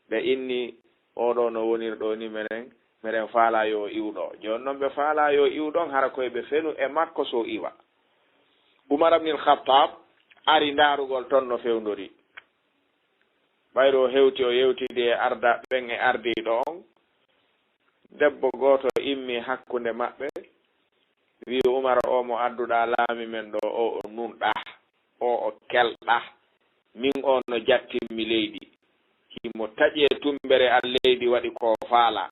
Ɓe inni, "Oo ɗoo no woniri ɗoo ni, menen, menen faalaa yo o iw ɗoo." Jooni non ɓe faalaa yo o iw ɗon, hara ko e ɓe fenu e makko so o iwa. Umar ibn al-Khattab ari ndaarugol ton no fewndori. Ɓayri o hewti, o yewtidi e ardaaɓe ɓen e ardiiɗo on. Debbo gooto immi hakkunde maɓɓe, wi'i, "Umar, oo mo adduɗaa laami men ɗoo, oo o nunɗaa, oo o kelɗaa, min o no jattimmi leydi. Himo taƴi e tummbere an leydi, waɗi ko faala.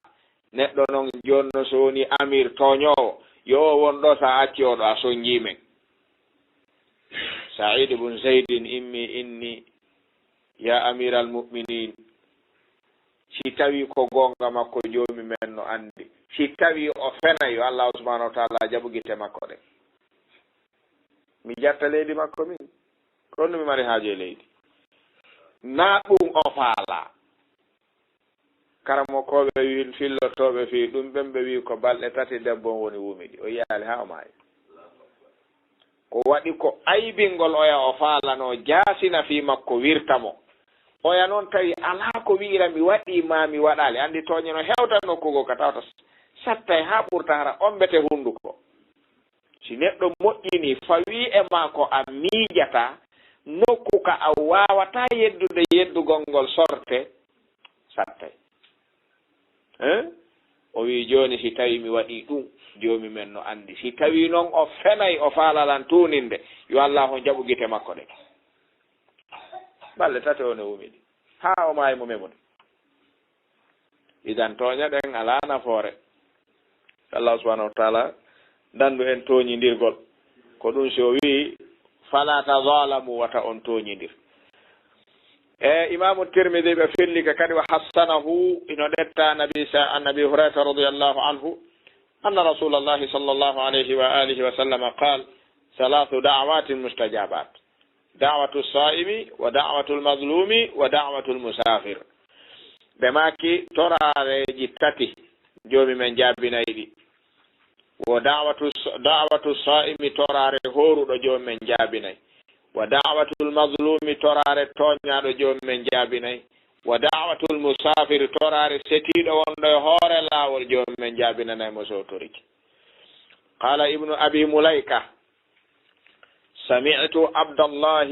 Neɗɗo non, jooni non, so woni amir tooñoowo, yo o won ɗo, so a acci oɗo, a sonjii men. Sa'iid ibn Zaydin immi, inni, ya amiral mu'minin, si tawi ko goonga makko, joomi men no anndi. Si tawi o fenay, yo Allahu subhanahu wa ta'ala jaɓu gite makko ɗen. Mi jatta leydi makko min. Ko honno mi mari haaju e leydi? Na ɗum o faala. Karamokooɓe wii, fillotooɓe fii ɗum ɓen, ɓe wii ko balɗe tati debbo on woni wumidi. O yiyaali haa o maayi. Ko waɗi ko aybingol oya o faalanoo jaasina fii makko wirta mo. Oya non tawi alaa ko wi'ira mi waɗii maa mi waɗaali. Anndi tooñe no hewta nokku goo ka tawata sattay haa ɓurta hara ommbete hunnduko. Si neɗɗo moƴƴinii, fawii e maa ko a miijataa, nokku ka a waawataa yeddude yeddugol ngol sorte, sattay. Hein? O wi'i, jooni si tawii mi waɗii ɗum, joomi men no anndi. Si tawii non o fenay, o faalaa lan tuuninde, yo Allaahu on jaɓu gite makko ɗen. Balɗe tati o no wumidi. Haa o maayi mo memude. Idan tooñe ɗen alaa nafoore. Allahu subhanahu wa ta'ala dandu en tooñindirgol. Ko ɗum si o wi'i, "Fala tazalamu," wata on tooñindir. E Imaamu Tirmidi ɓe fillike kadi, wa hassanahu, ino ɗetta Nabi sa-, an Abi Hurayrata radiyallahu anhu, anna Rasulallahi sallallahu alayhi wa alihi wa sallam qaal, "Salaasu da'awaatin mustajabaat." Da'watu saa'imi wa da'watul mazlumi wa da'watul musaafir. Ɓe maaki toraareeji tati, Joomi men jaabinay ɗi. Wo da'watu s-, da'watu saa'imi, toraare hooruɗo, Joomi men jaabinay. Wa da'watul mazlumi, toraare tooñaaɗo, Joomi men jaabinay. Wa da'watul musaafiri, toraare setiiɗo wonɗo e hoore laawol, Joomi men jaabinanay mo so o torike. Qaala Ibnu Abi Mulayka, سمعت عبد الله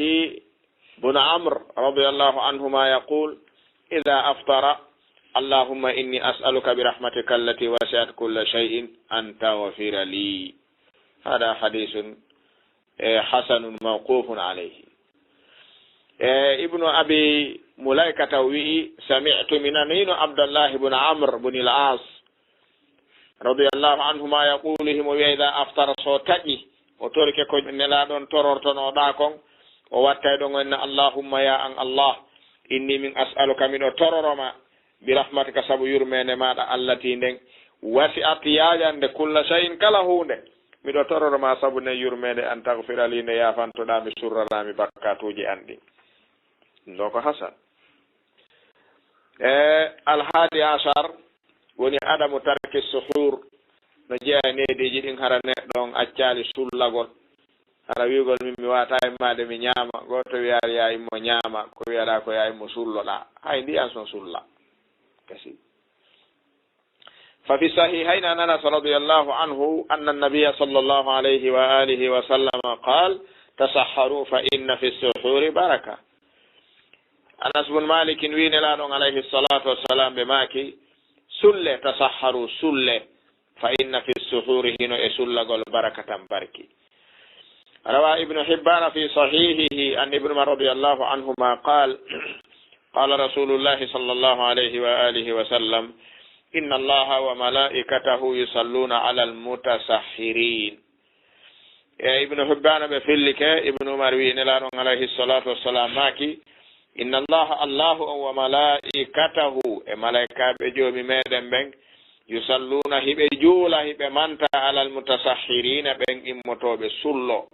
بن عمرو رضي الله عنهما يقول: إذا أفطر، اللهم إني أسألك برحمتك التي وسعت كل شيء أن تغفر لي. هذا حديث، eh, حسن موقوف عليه. Eh, Ibnu Abi Mulaykata o wi'i, sami'tu, mi naniino Abdallahi bun Amr bun al-As, radiyallahu anhuma, yaqulu, himo wi'a, "Idha aftara," so taƴi, o torike ko Nelaaɗo on torortonoɗaa kon, o wattay ɗon o inna, "Allahumma, ya an Allah, inni min as'aluka, miɗo tororo ma, bi rahmatika, sabu yurmeende maaɗa, allati nden, wasi'at, yaajande, kulla shay'in, kala huunde, miɗo tororo ma sabu nden yurmeende, an taghfira li, nde yaafantoɗaa mi, surranaa mi bakkatuuji an ɗin." Ɗum ɗo ko Hasan. E alhaadi ashar woni adamu tarki suhur, no jeyaa e neediiji ɗin, hara neɗɗo on accaali sullagol, hara wi'ugol min mi waata immaade mi ñaama, gooto wi'aari yaa immo ñaama, ko wi'aɗaa ko yaa immo sulloɗaa, hay ndiyan son sulla. Kasi. ففي الصحيحين عن أنس رضي الله عنه أن النبي صلى الله عليه وآله وسلم قال: "تسحروا فإن في السحور بركة." Anas bun Malik wi'i Nelaaɗo on alayhi salatu wassalam ɓe maaki, "Sulle, tasahharu, sulle, fa inna fi suhuri, hino e sullagol, barakatan, barki." روى ابن حبان في صحيحه عن ابن عمر رضي الله عنهما قال: قال رسول الله صلى الله عليه وآله وسلم: إن الله وملائكته يصلون على المتسحرين. E Ibnu Hibbaana ɓe fillike, Ibnu Umar wi'i Nelaaɗo on alayhi salatu wassalam maaki, "Inna Allaha, Allahu on, wa malaa'ikatahu, e malaykaaɓe Joomi meɗen ɓen, yusalluuna, hiɓe juula, hiɓe manta, alal mutasahhiriina, ɓen immotooɓe sullo."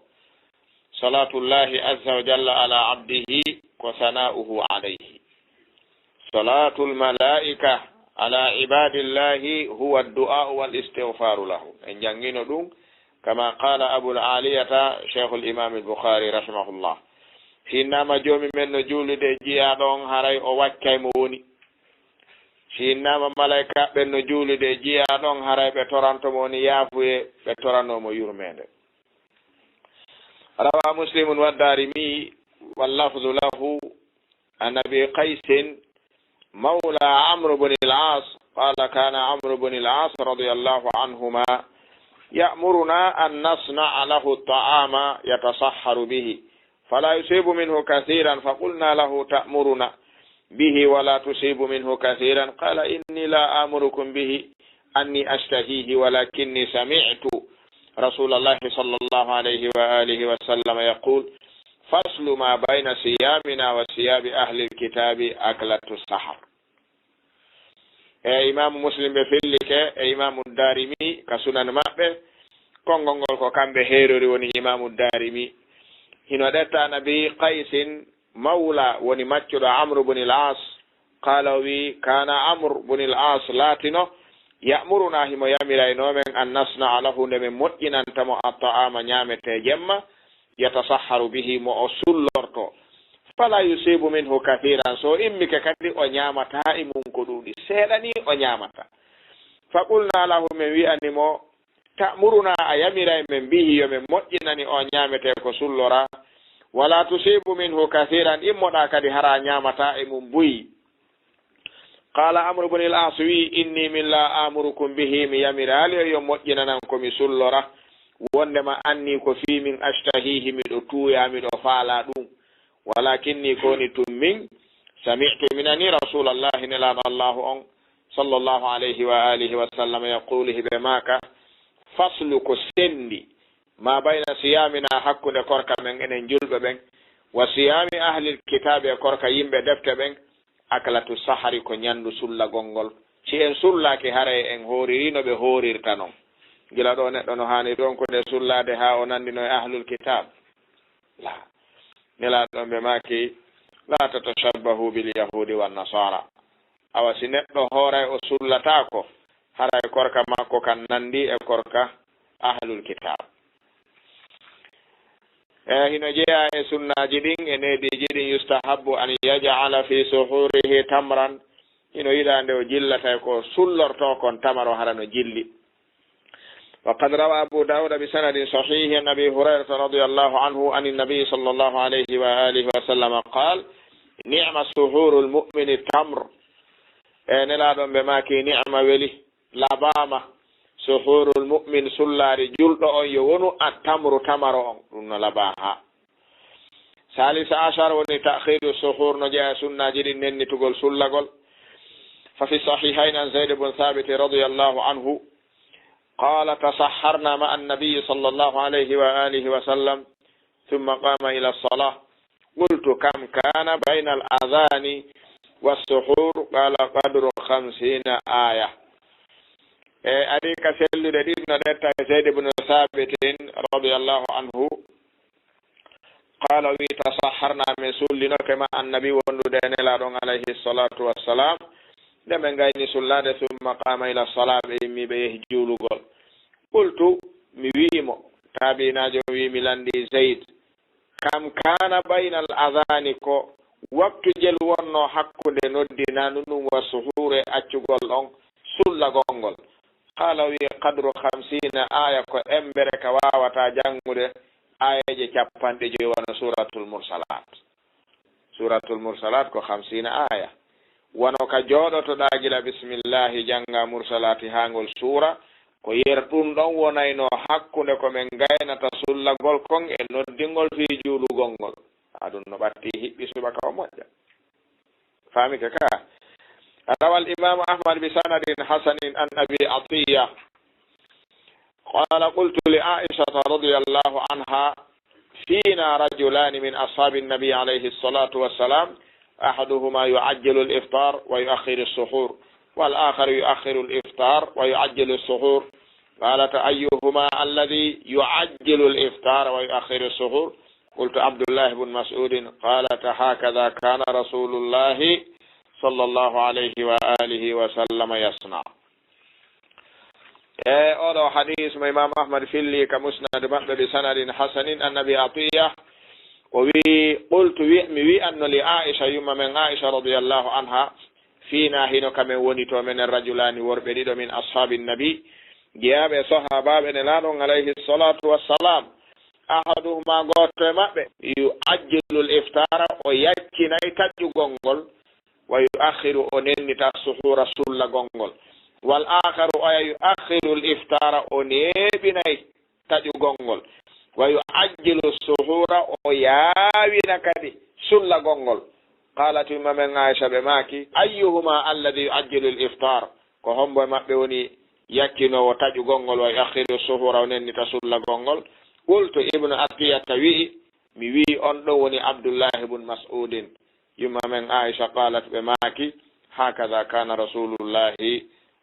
Salatullahi azza wa jalla ala abdihi ko sana'uhu alayhi. Salatul malaa'ika ala ibadillahi huwa addu'a'u wal istighfaru lahu. En janngino ɗum, kama qala Abul Aliyata, Shaykhul Imam al-Bukhari rahimahullah. Hinnaama Joomi men no juulude e jiyaaɗo on, haray o waccay mo woni. Hinnaama malaa'ikaaɓe ɓen no juulude e jiyaaɗo on, haray ɓe toranto mo woni yaafuye, ɓe toranoo mo yurmeende. روى مسلم والدارمي واللفظ له عن أبي قيس مولى عمرو بن العاص قال: كان عمرو بن العاص رضي الله عنهما يأمرنا أن نصنع له الطعام يتسحر به، فلا يصيب منه كثيرا، فقلنا له: تأمرنا به ولا تصيب منه كثيرا؟ قال: إني لا آمركم به، أني أشتهيه، ولكني سمعت رسول الله صلى الله عليه وآله وسلم يقول: فصل ما بين صيامنا وصيام أهل الكتاب أكلة السحر. E Imaamu Muslim ɓe fillike, e Imaamu Daarimi ka Sunan maɓɓe, konngol ngol ko kamɓe heerori woni Imaamu Daarimi. Hino ɗetta an Abi Qaysin Mawla woni maccuɗo Amru bun al-As, qaala o wi'i, kaana Amru bun al-As laatino, ya'muruna himo yamiraynoo men, an nasna'a lahu nde men moƴƴinanta mo at-ta'aama ñaametee jemma, yatasahharu bihi mo o sullorto, fala yusibu minhu kathiran, so immike kadi o ñaamataa e mun ko ɗuuɗi, seeɗa ni o ñaamata. Fa qulna lahu, men wi'ani mo, ta'muruna, a yamiray men bihi yo men moƴƴinani o ñaametee ko sullora, wala tusibu minhu kathiran, immoɗaa kadi hara ñaamataa e mun buy. Qaala Amru bun al-As wi'i, inni min la amurukum bihi, mi yamiraali on yo moƴƴinanan ko mi sullora, wondema anni ko fii min ashtahihi, miɗo tuuya, miɗo faala ɗum. Walakinni ko woni tun min, sami'tu, mi nani Rasulallahi, Nelaaɗo Allahu on, sallallahu alayhi wa alihi wa sallam, yaqulu, hiɓe maaka, faslu ko sendi, ma bayna siyamina, hakkunde korka men enen julɓe ɓen, wa siyami ahlil kitabi, e korka yimɓe defte ɓen, aklatu sahari, ko ñandu sullagol ngol. Si en sullaaki, haray en hooriri no ɓe hoorirta non. Gila ɗo neɗɗo no haani ronkude sullaade haa o nandino e ahlul kitab? La. Nelaaɗo ɓe maaki, la tatashabbahu bil yahudi wan nasara. Awa si neɗɗo hooray o sullataako, haray korka makko kan nandi e korka ahlul kitab. E hino jeyaa e sunnaaji ɗin, e neediiji ɗin, yustahabbu an yaj'ala fi suhurihi tamran, hino yiɗaa nde o jillata e ko sullortoo kon tamaro hara no jilli. Wa qad rawa Abu Dawuda bi sanadin sahihin an Abi Hurayrata radiyallahu anhu an an-nabi sallallahu alayhi wa alihi wa sallam qal, ni'ma suhurul mu'mini tamr. E Nelaaɗo ɓe maaki, ni'ma weli, labaama, suhurul mu'min, sullaari julɗo on yo wonu at-tamru, tamaro on, ɗum no labaa haa. Salisa ashar woni ta'khiru suhur, no jeyaa e sunnaaji ɗin nennitugol sullagol. Fa fi sahihayn an Zayd ibn Thabit radiyallahu anhu, qala, tasahharna ma'a an-nabi sallallahu alayhi wa alihi wa sallam, thumma qama ila as-salah. Qultu, kam kana bayna al-adhani was-suhur? Qala, qadru khamsina aya. E ari ka sellude ɗin no ɗetta e Zayd ibn Thabitin radiyallahu anhu. Qala, o wi, tasahharna, min sullinoke ma annabi, wondude e Nelaaɗo on alayhi salatu wassalam. Nde men gayni sullaade, thumma qama ila salah, ɓe yimmi ɓe yehi juulugol. Qultu, mi wi'i mo, taabinaajo on wi'i, mi landi Zayd, kam kana bayna al-adhani, ko waktu jelu wonno hakkunde noddinanu ɗum, wa suhur, e accugol on sullagol ngol? Qala, o wi, qadru khamsina aya, ko embere ka wawata janngude ayeeje cappanɗe joyi, wano suratul mursalat. Suratul mursalat ko khamsina aya. Wano ka jooɗotoɗaa gila bismillahi, jannga mursalati haa ngol suura, ko yer ɗum ɗon wonayno hakkunde ko men gaynata sullagol kon e noddingol fii juulugol ngol. Haa ɗum no ɓatti hiɓɓi subaka o moƴƴa. Faamike ka? Rawa al-Imam Ahmad bi sanadin hasanin an Abi Atiyya. قال: قلت لعائشة رضي الله عنها: فينا رجلان من أصحاب النبي عليه الصلاة والسلام، أحدهما يعجل الإفطار ويؤخر السحور، والآخر يؤخر الإفطار ويعجل السحور. قالت: أيهما الذي يعجل الإفطار ويؤخر السحور؟ قلت: عبد الله بن مسعود. قالت: هكذا كان رسول الله صلى الله عليه وآله وسلم يصنع. E oɗo hadis mo Imam Ahmad filli ka musnad maɓɓe bi sanadin hasanin an Abi Atiyya, o wi, qultu, wi, mi wi'anno li Aisha, yumma men Aisha radiyallahu anha, fiina hino ka men woni to menen rajulani, worɓe ɗiɗo, min ashabi nabi, jeyaaɓe e sahaabaaɓe Nelaaɗo on alayhi salatu wassalam. Ahaduhuma, gooto e maɓɓe, yu'ajjilu al-iftara, o yaccinay taƴƴugol ngol, wa yu'akhiru, o nennita, suhura, sullagol ngol. Wal akharu, oya, yu'akhiru al-iftara, o neeɓinay taƴugol ngol. ويعجل السحور, o yaawina kadi sullagol ngol. قالت, yumma men Aisha ɓe maaki, أيهما الذي يعجل الإفطار؟ Ko hombo e maɓɓe woni yakkinoowo taƴugol ngol, ويؤخر السحور, o nennita sullagol ngol? قلت, Ibnu Atiyata wi'i, mi wi'i on ɗon woni Abdullahi bun Mas'udin. Yumma men Aisha, قالت, ɓe maaki, هكذا كان رسول الله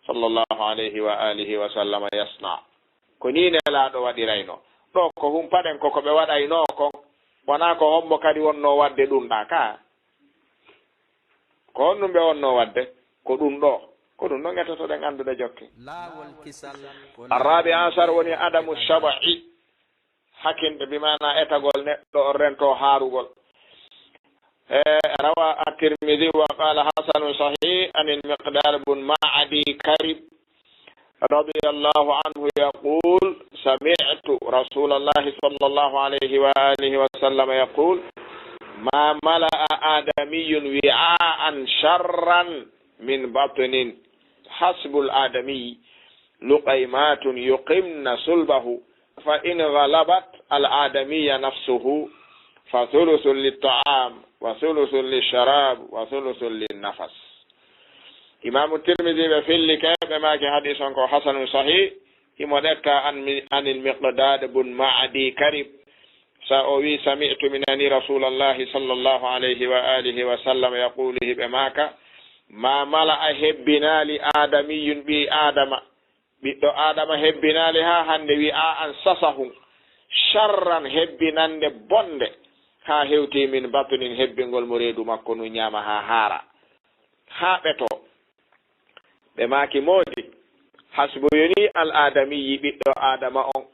صلى الله عليه وآله وسلم يصنع. Ko nii Nelaaɗo waɗiraynoo. Ɗoo ko humpaɗen ko ko ɓe waɗaynoo kon, wonaa ko hombo kadi wonnoo waɗde ɗun ɗaa kaa. Ko honɗun ɓe wonnoo waɗde? Ko ɗun ɗoo. Ko ɗun ɗon etotoɗen anndude jokke. Laawol kisal ko الرابع عشر woni عدم الشبع. Hakinɗe, bi maana etagol neɗɗo on rentoo haarugol. E, روى الترمذي وقال حسن صحيح عن المقداد بن معدي كرب رضي الله عنه يقول: سمعت رسول الله صلى الله عليه وآله وسلم يقول: ما ملأ آدمي وعاء شرا من بطن. حسب الآدمي لقيمات يقمن صلبه، فإن غلبت الآدمي نفسه فثلث للطعام وثلث للشراب وثلث للنفس. Imaamu Tirmidi ɓe fillike, ɓe maaki hadiis on ko hasanun sahih, himo ɗetta an mi-, anil Miqdaad bun Ma'adi Karib, sa o wi, sami'tu, mi nani Rasuulallahi sallallahu alayhi wa alihi wa sallam yaqulu, hiɓe maaka, ma mala'a, hebbinaali, aadamiyyun, ɓii Aadama, ɓiɗɗo Aadama hebbinaali haa hannde, wi'aa'an, sasahun, sharran, hebbinannde bonnde, haa hewti min batnin, hebbingol mo reedu makko ndun, ɲaama haa haara, haa ɓetoo. Ɓe maaki, moodi, hasbu, yonii al aadamiyyi, ɓiɗɗo Aadama on,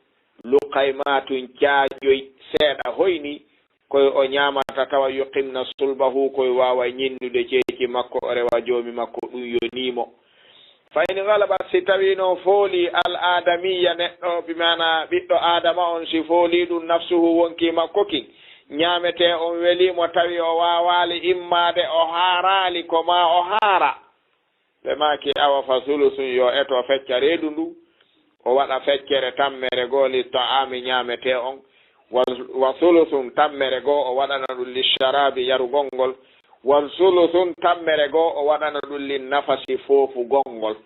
luqaymaatun, caaƴoy seeɗa hoyni, koy o ɲaamata tawa yuqimna sulbahu, koy waawa ɲinnude ceeci makko, o rewa Joomi makko, ɗun yonii mo. Fa in galabat, si tawii non foolii, al aadamiyya, neɗɗo, bi maana ɓiɗɗo Aadama on, si foolii ɗun, nafsuhu, wonkii makko kin, ɲaametee on welii mo, tawi o waawaali immaade, o haaraali ko maa o haara, ɓe maaki, awa fa sulusun, yo eto fecca reedu ndun, o waɗa feccere tammere goo li ta'aami, ɲaametee on, wa, wa sulusun, tammere goo o waɗana ɗun li sharaabi, yarugol ngol, wa sulusun, tammere goo o waɗana ɗun li nafasi, foofugol ngol.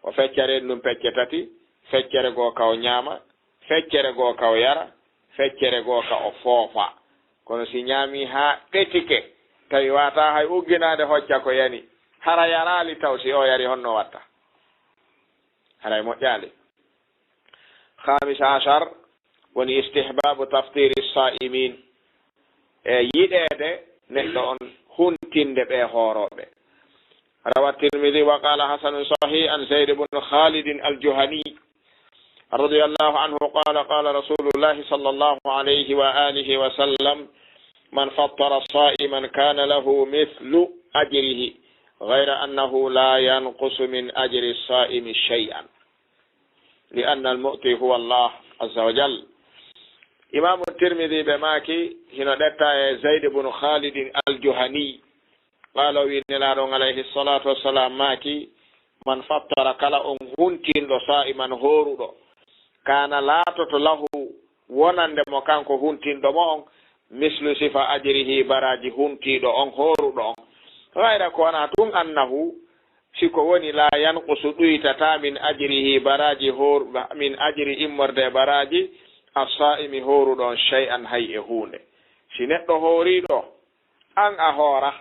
O fecca reedu ndun pecce tati, feccere goo ka o ɲaama, feccere goo ka o yara, feccere goo ka o foofa. Kono si ɲaamii haa ɓetike, tawi waawataa hay ugginaade hocca ko yani, hara yaraali taw, si o yari, honno watta? Haray moƴƴaali. Khamis ashar woni istihbaabu taftiiri saa'imin, e yiɗeede neɗɗo on huntinde ɓee hoorooɓe. روى الترمذي وقال حسن صحيح عن زيد بن خالد الجهني رضي الله عنه قال: قال رسول الله صلى الله عليه وآله وسلم: من فطر صائما كان له مثل أجره غير أنه لا ينقص من أجر الصائم شيئا لأن المعطي هو الله عز وجل. Imaamu Tirmidi ɓe maaki, hino ɗetta e Zayd ibn Khalid al-Juhani, qaala, o wi Nelaaɗo on alayhi salatu wassalam maaki, man fattara, kala on huntinɗo, saa'iman, hooruɗo, kaana, laatoto, lahu, wonande mo kanko huntinɗo mo on, mislu sifa ajrihi, baraaji huntiiɗo on, hooruɗo on, gayra, ko wanaa tun, annahu, si ko woni, laa yanqusu, ɗuytataa, min ajrihi, baraaji hoor-, min ajri, immorde e baraaji, as-saa'imi, hooruɗo on, shay'an, hay e huunde. Si neɗɗo hooriiɗo, an a hoora,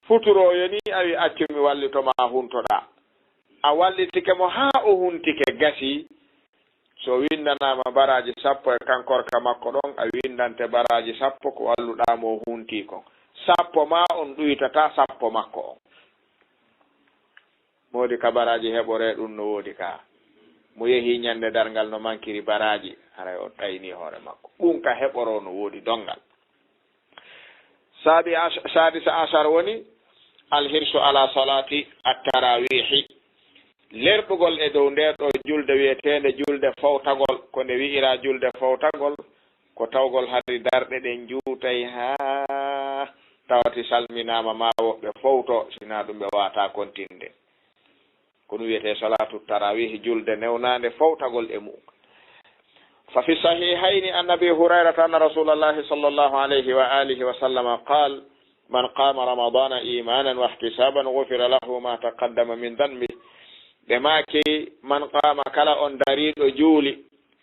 futuro yonii, a wi, accu mi wallito ma, huntoɗaa. A wallitike mo haa o huntike, gasii. So winndanaama baraaji sappo e kan korka makko ɗon, a winndante baraaji sappo ko walluɗaa mo o huntii kon. Sappo maa on ɗuytataa sappo makko on. Moodi ka baraaji heɓoree ɗun no woodi ka. Mo yehii ɲannde darngal no mankiri baraaji, haray o ɗaynii hoore makko. Ɗun ka heɓoroo no woodi donngal. Saabi ash-, sadisa ashar woni alhirsu ala salati at-tarawihi. Lerɗugol e dow ndee ɗoo julde wi'eteende julde fowtagol. Ko nde wi'iraa julde fowtagol, ko tawgol hari darɗe ɗen juutay haa tawati salminaama maa woɓɓe fowto, si naa ɗun ɓe waawataa kontinde. Ko ɗun wi'etee salatu tarawihi, julde newnaande fowtagol e mu'un. ففي الصحيحين عن أبي هريرة أن رسول الله صلى الله عليه وآله وسلم قال: من قام رمضان إيمانا واحتسابا غفر له ما تقدم من ذنبه. Ɓe maaki: من قام, kala on dariiɗo juuli,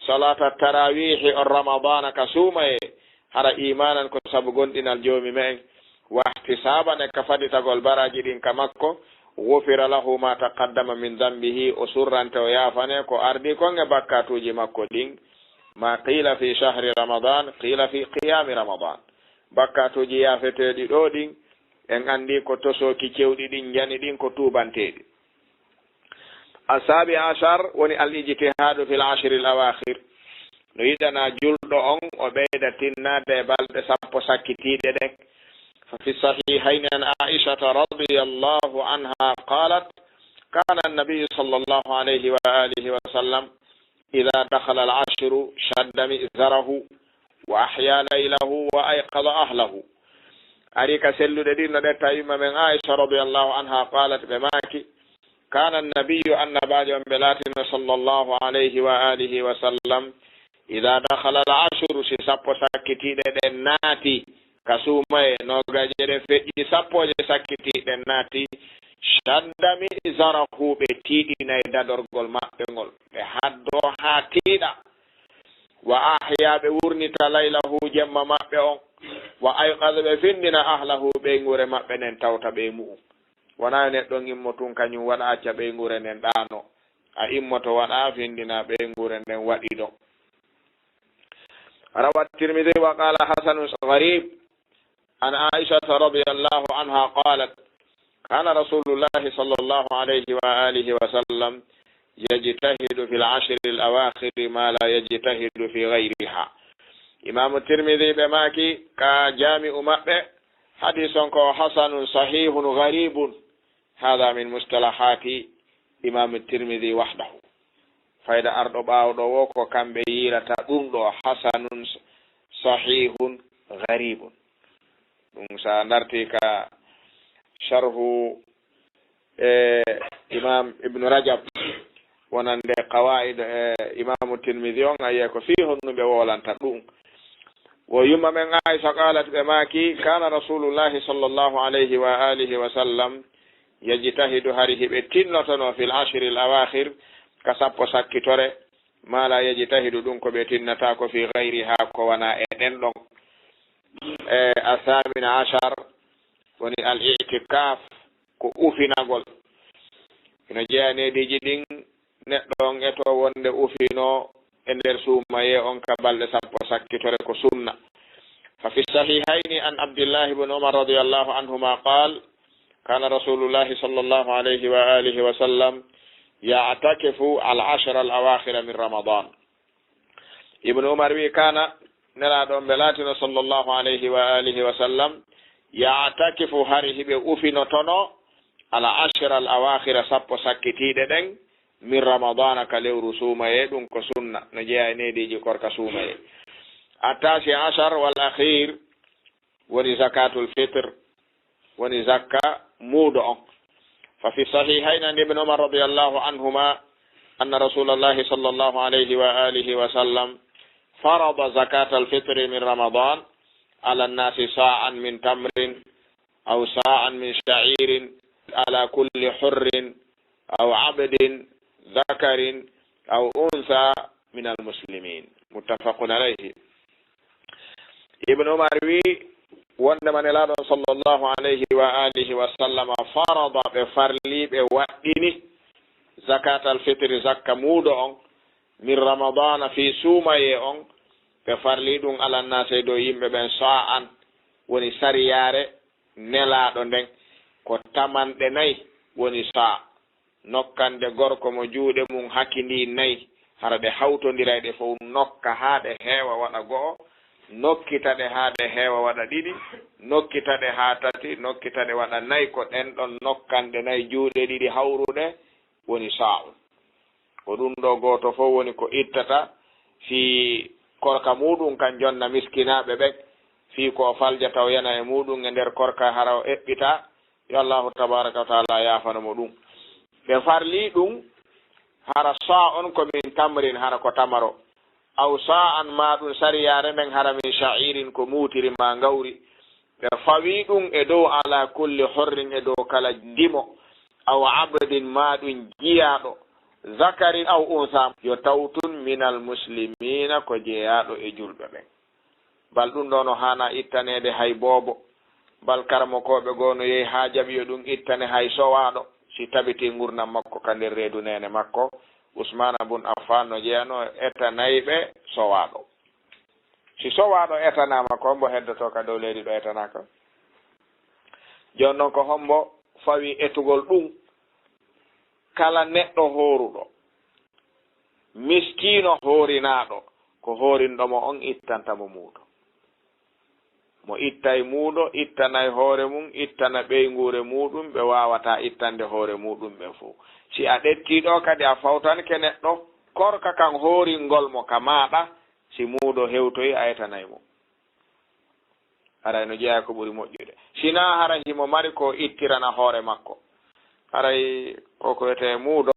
صلاة التراويح on Ramadana ka suumayee, hara iimaanan ko sabu gomɗinal Joomi me'en, واحتسابا, e ka faditagol baraaji ɗin ka makko, غفر له ما تقدم من ذنبه, o surrante, o yaafane ko ardii kon e bakkaatuuji makko ɗin. ما قيل في شهر رمضان قيل في قيام رمضان. Bakkaatuuji yaafeteeɗi ɗoo ɗin, en anndii ko tosooki cewɗi ɗin njani ɗin ko tuubanteeɗi. السابع عشر woni الإجتهاد في العشر الأواخر. No yiɗanaa julɗo on o ɓeyda tinnaade e balɗe sappo sakkitiiɗe ɗen. ففي الصحيحين عن عائشة رضي الله عنها قالت: كان النبي صلى الله عليه وآله وسلم إذا دخل العشر شد مئزره وأحيا ليله وأيقظ أهله. Arii ka selluɗe ɗin no ɗetta yumma men Aisha radiyallahu anha, قالت, ɓe maaki: كان النبي, Annabaajo on ɓe laatino, صلى الله عليه وآله وسلم, إذا دخل العشر, si sappo sakkitiiɗe ɗen naati ka suumayee, noogaje ɗen feƴƴi, sappooje sakkitiiɗe ɗen naati, شد مئزره, ɓe tiiɗinay dadorgol maɓɓe ngol, ɓe haddoo haa tiiɗa. وأحيا, ɓe wurnita, ليله, jemma maɓɓe on, وأيقظ, ɓe findina, أهله, ɓeynguure maɓɓe nden tawta ɓe mu'un. Wonaa yo neɗɗo on immo tun kañun waɗa acca ɓeynguure nden ɗaanoo. A immoto waɗa findina ɓeynguure nden waɗi ɗon. روى الترمذي وقال حسن غريب عن عائشة رضي الله عنها قالت: كان رسول الله صلى الله عليه وآله وسلم يجتهد في العشر الأواخر ما لا يجتهد في غيرها. Imaamu Tirmidi ɓe maaki ka Jaami'u maɓɓe, hadiis on ko hasanun sahiihun gariibun. هذا من مصطلحات الإمام الترمذي وحده. Fayda arɗo ɓaawo ɗoo woo ko kamɓe yiilata ɗun ɗoo, hasanun sahihun gharibun. Ɗun, si a dartii ka sharhu, e, Imam Ibn Rajab, wonande Qawaa'id, e, Imaamu Tirmidi on, a yi'ay ko fii honno ɓe woolanta ɗun. Wo yumma men Aisha qaalat, ɓe maaki: كان رسول الله صلى الله عليه وآله وسلم يجتهد, hari hiɓe tinnotonoo, في العشر الأواخر, ka sappo sakkitore, ما لا يجتهد, ɗun ko ɓe tinnataako, في غيرها, ko wanaa e ɗen ɗon. E, الثامن عشر woni al-i'tikaaf, ko ufinagol. Hino jeyaa e neediiji ɗin, neɗɗo on etoo wonde ufinoo e nder suumayee on ka balɗe sappo sakkitore, ko sunna. ففي الصحيحين عن عبد الله بن عمر رضي الله عنهما قال: كان رسول الله صلى الله عليه وآله وسلم يعتكف العشر الأواخر من رمضان. Ibnu Umar wi'i, كان, Nelaaɗo on ɓe laatino, صلى الله عليه وآله وسلم, يعتكف, hari hiɓe ufinotonoo, العشر الأواخر, sappo sakkitiiɗe ɗen, من رمضان, ka lewru suumayee, ɗun ko sunna, no jeyaa e neediiji korka suumayee. التاسع عشر والأخير woni zakaatul fitr, woni zakka muudo on. ففي الصحيحين عن ابن عمر رضي الله عنهما أن رسول الله صلى الله عليه وآله وسلم فرض زكاة الفطر من رمضان على الناس صاعا من تمر أو صاعا من شعير على كل حر أو عبد ذكر أو أنثى من المسلمين. متفق عليه. Ibnu Umar wi'i, wondema Nelaaɗo on, صلى الله عليه وآله وسلم, فرض, ɓe farlii, ɓe waɗɗini, زكاة الفطر, zakka muudo on, من رمضان, fii suumayee on, ɓe farlii ɗun, على الناس, e dow yimɓe ɓen, صاعا, woni sariyaare Nelaaɗo nden, ko tamanɗe nay woni صاع. Nokkande gorko mo juuɗe mun hakindii nay, hara ɗe hawtondiray, ɗe fow nokka haa ɗe heewa waɗa go'o, nokkita ɗe haa ɗe heewa waɗa ɗiɗi, nokkita ɗe haa tati, nokkita ɗe waɗa nay, ko ɗen ɗon nokkanɗe nay juuɗe ɗiɗi hawruɗe woni صاع. Ko ɗun ɗoo gooto fow woni ko ittata fii korka muuɗun kan jonna miskinaaɓe ɓen, fii ko o faljata o yana e muuɗun e nder korka hara o eɓɓitaa, yo Allaahu tabaaraka wa ta'aalaa yaafano mo ɗun. Ɓe farlii ɗun, hara صاع on ko من تمر, hara ko tamaro. aw sa'an, maa ɗum sariyaare nden hara min sha'irin, ko muutiri maa ngawri, ɓe fawi ɗum e dow, ala kulli hurrin, e dow kala ndimo, aw abdin, maa ɗum jiyaaɗo, zakarin aw unsa, yo taw tun minal muslimina, ko jeyaaɗo e julɓe ɓen. Bal ɗum ɗo no haana ittaneede hay boobo. Bal karamokooɓe goo no yehi haa jaɓi yo ɗum ittane hay sowaaɗo, si tabitii ngurndan makko ka nder reedu neene makko. Usmaana bun Affaan no jeyanoo etanayɓe sowaaɗo. Si sowaaɗo etanaama, ko hombo heddotoo ka dow leydi ɗo etanaaka? Jooni non, ko hombo fawi etugol ɗum? Kala neɗɗo hooruɗo, miskiino hoorinaaɗo, ko hoorinɗo mo on ittanta mo muudo. Mo ittay muudo, ittanay hoore mum, ittana ɓeynguure muuɗum, ɓe waawataa ittande hoore muuɗum ɓe fow. Si a ɗettii ɗo kadi, a fawtanke neɗɗo, korka kan hooringol mo ka maaɗa, si muudo hewtoyi, a etanay mo. Haray no jeyaa ko ɓuri moƴƴude. Sinaa hara himo mari ko ittirana hoore makko. Haray ko ko wiyetee muudo,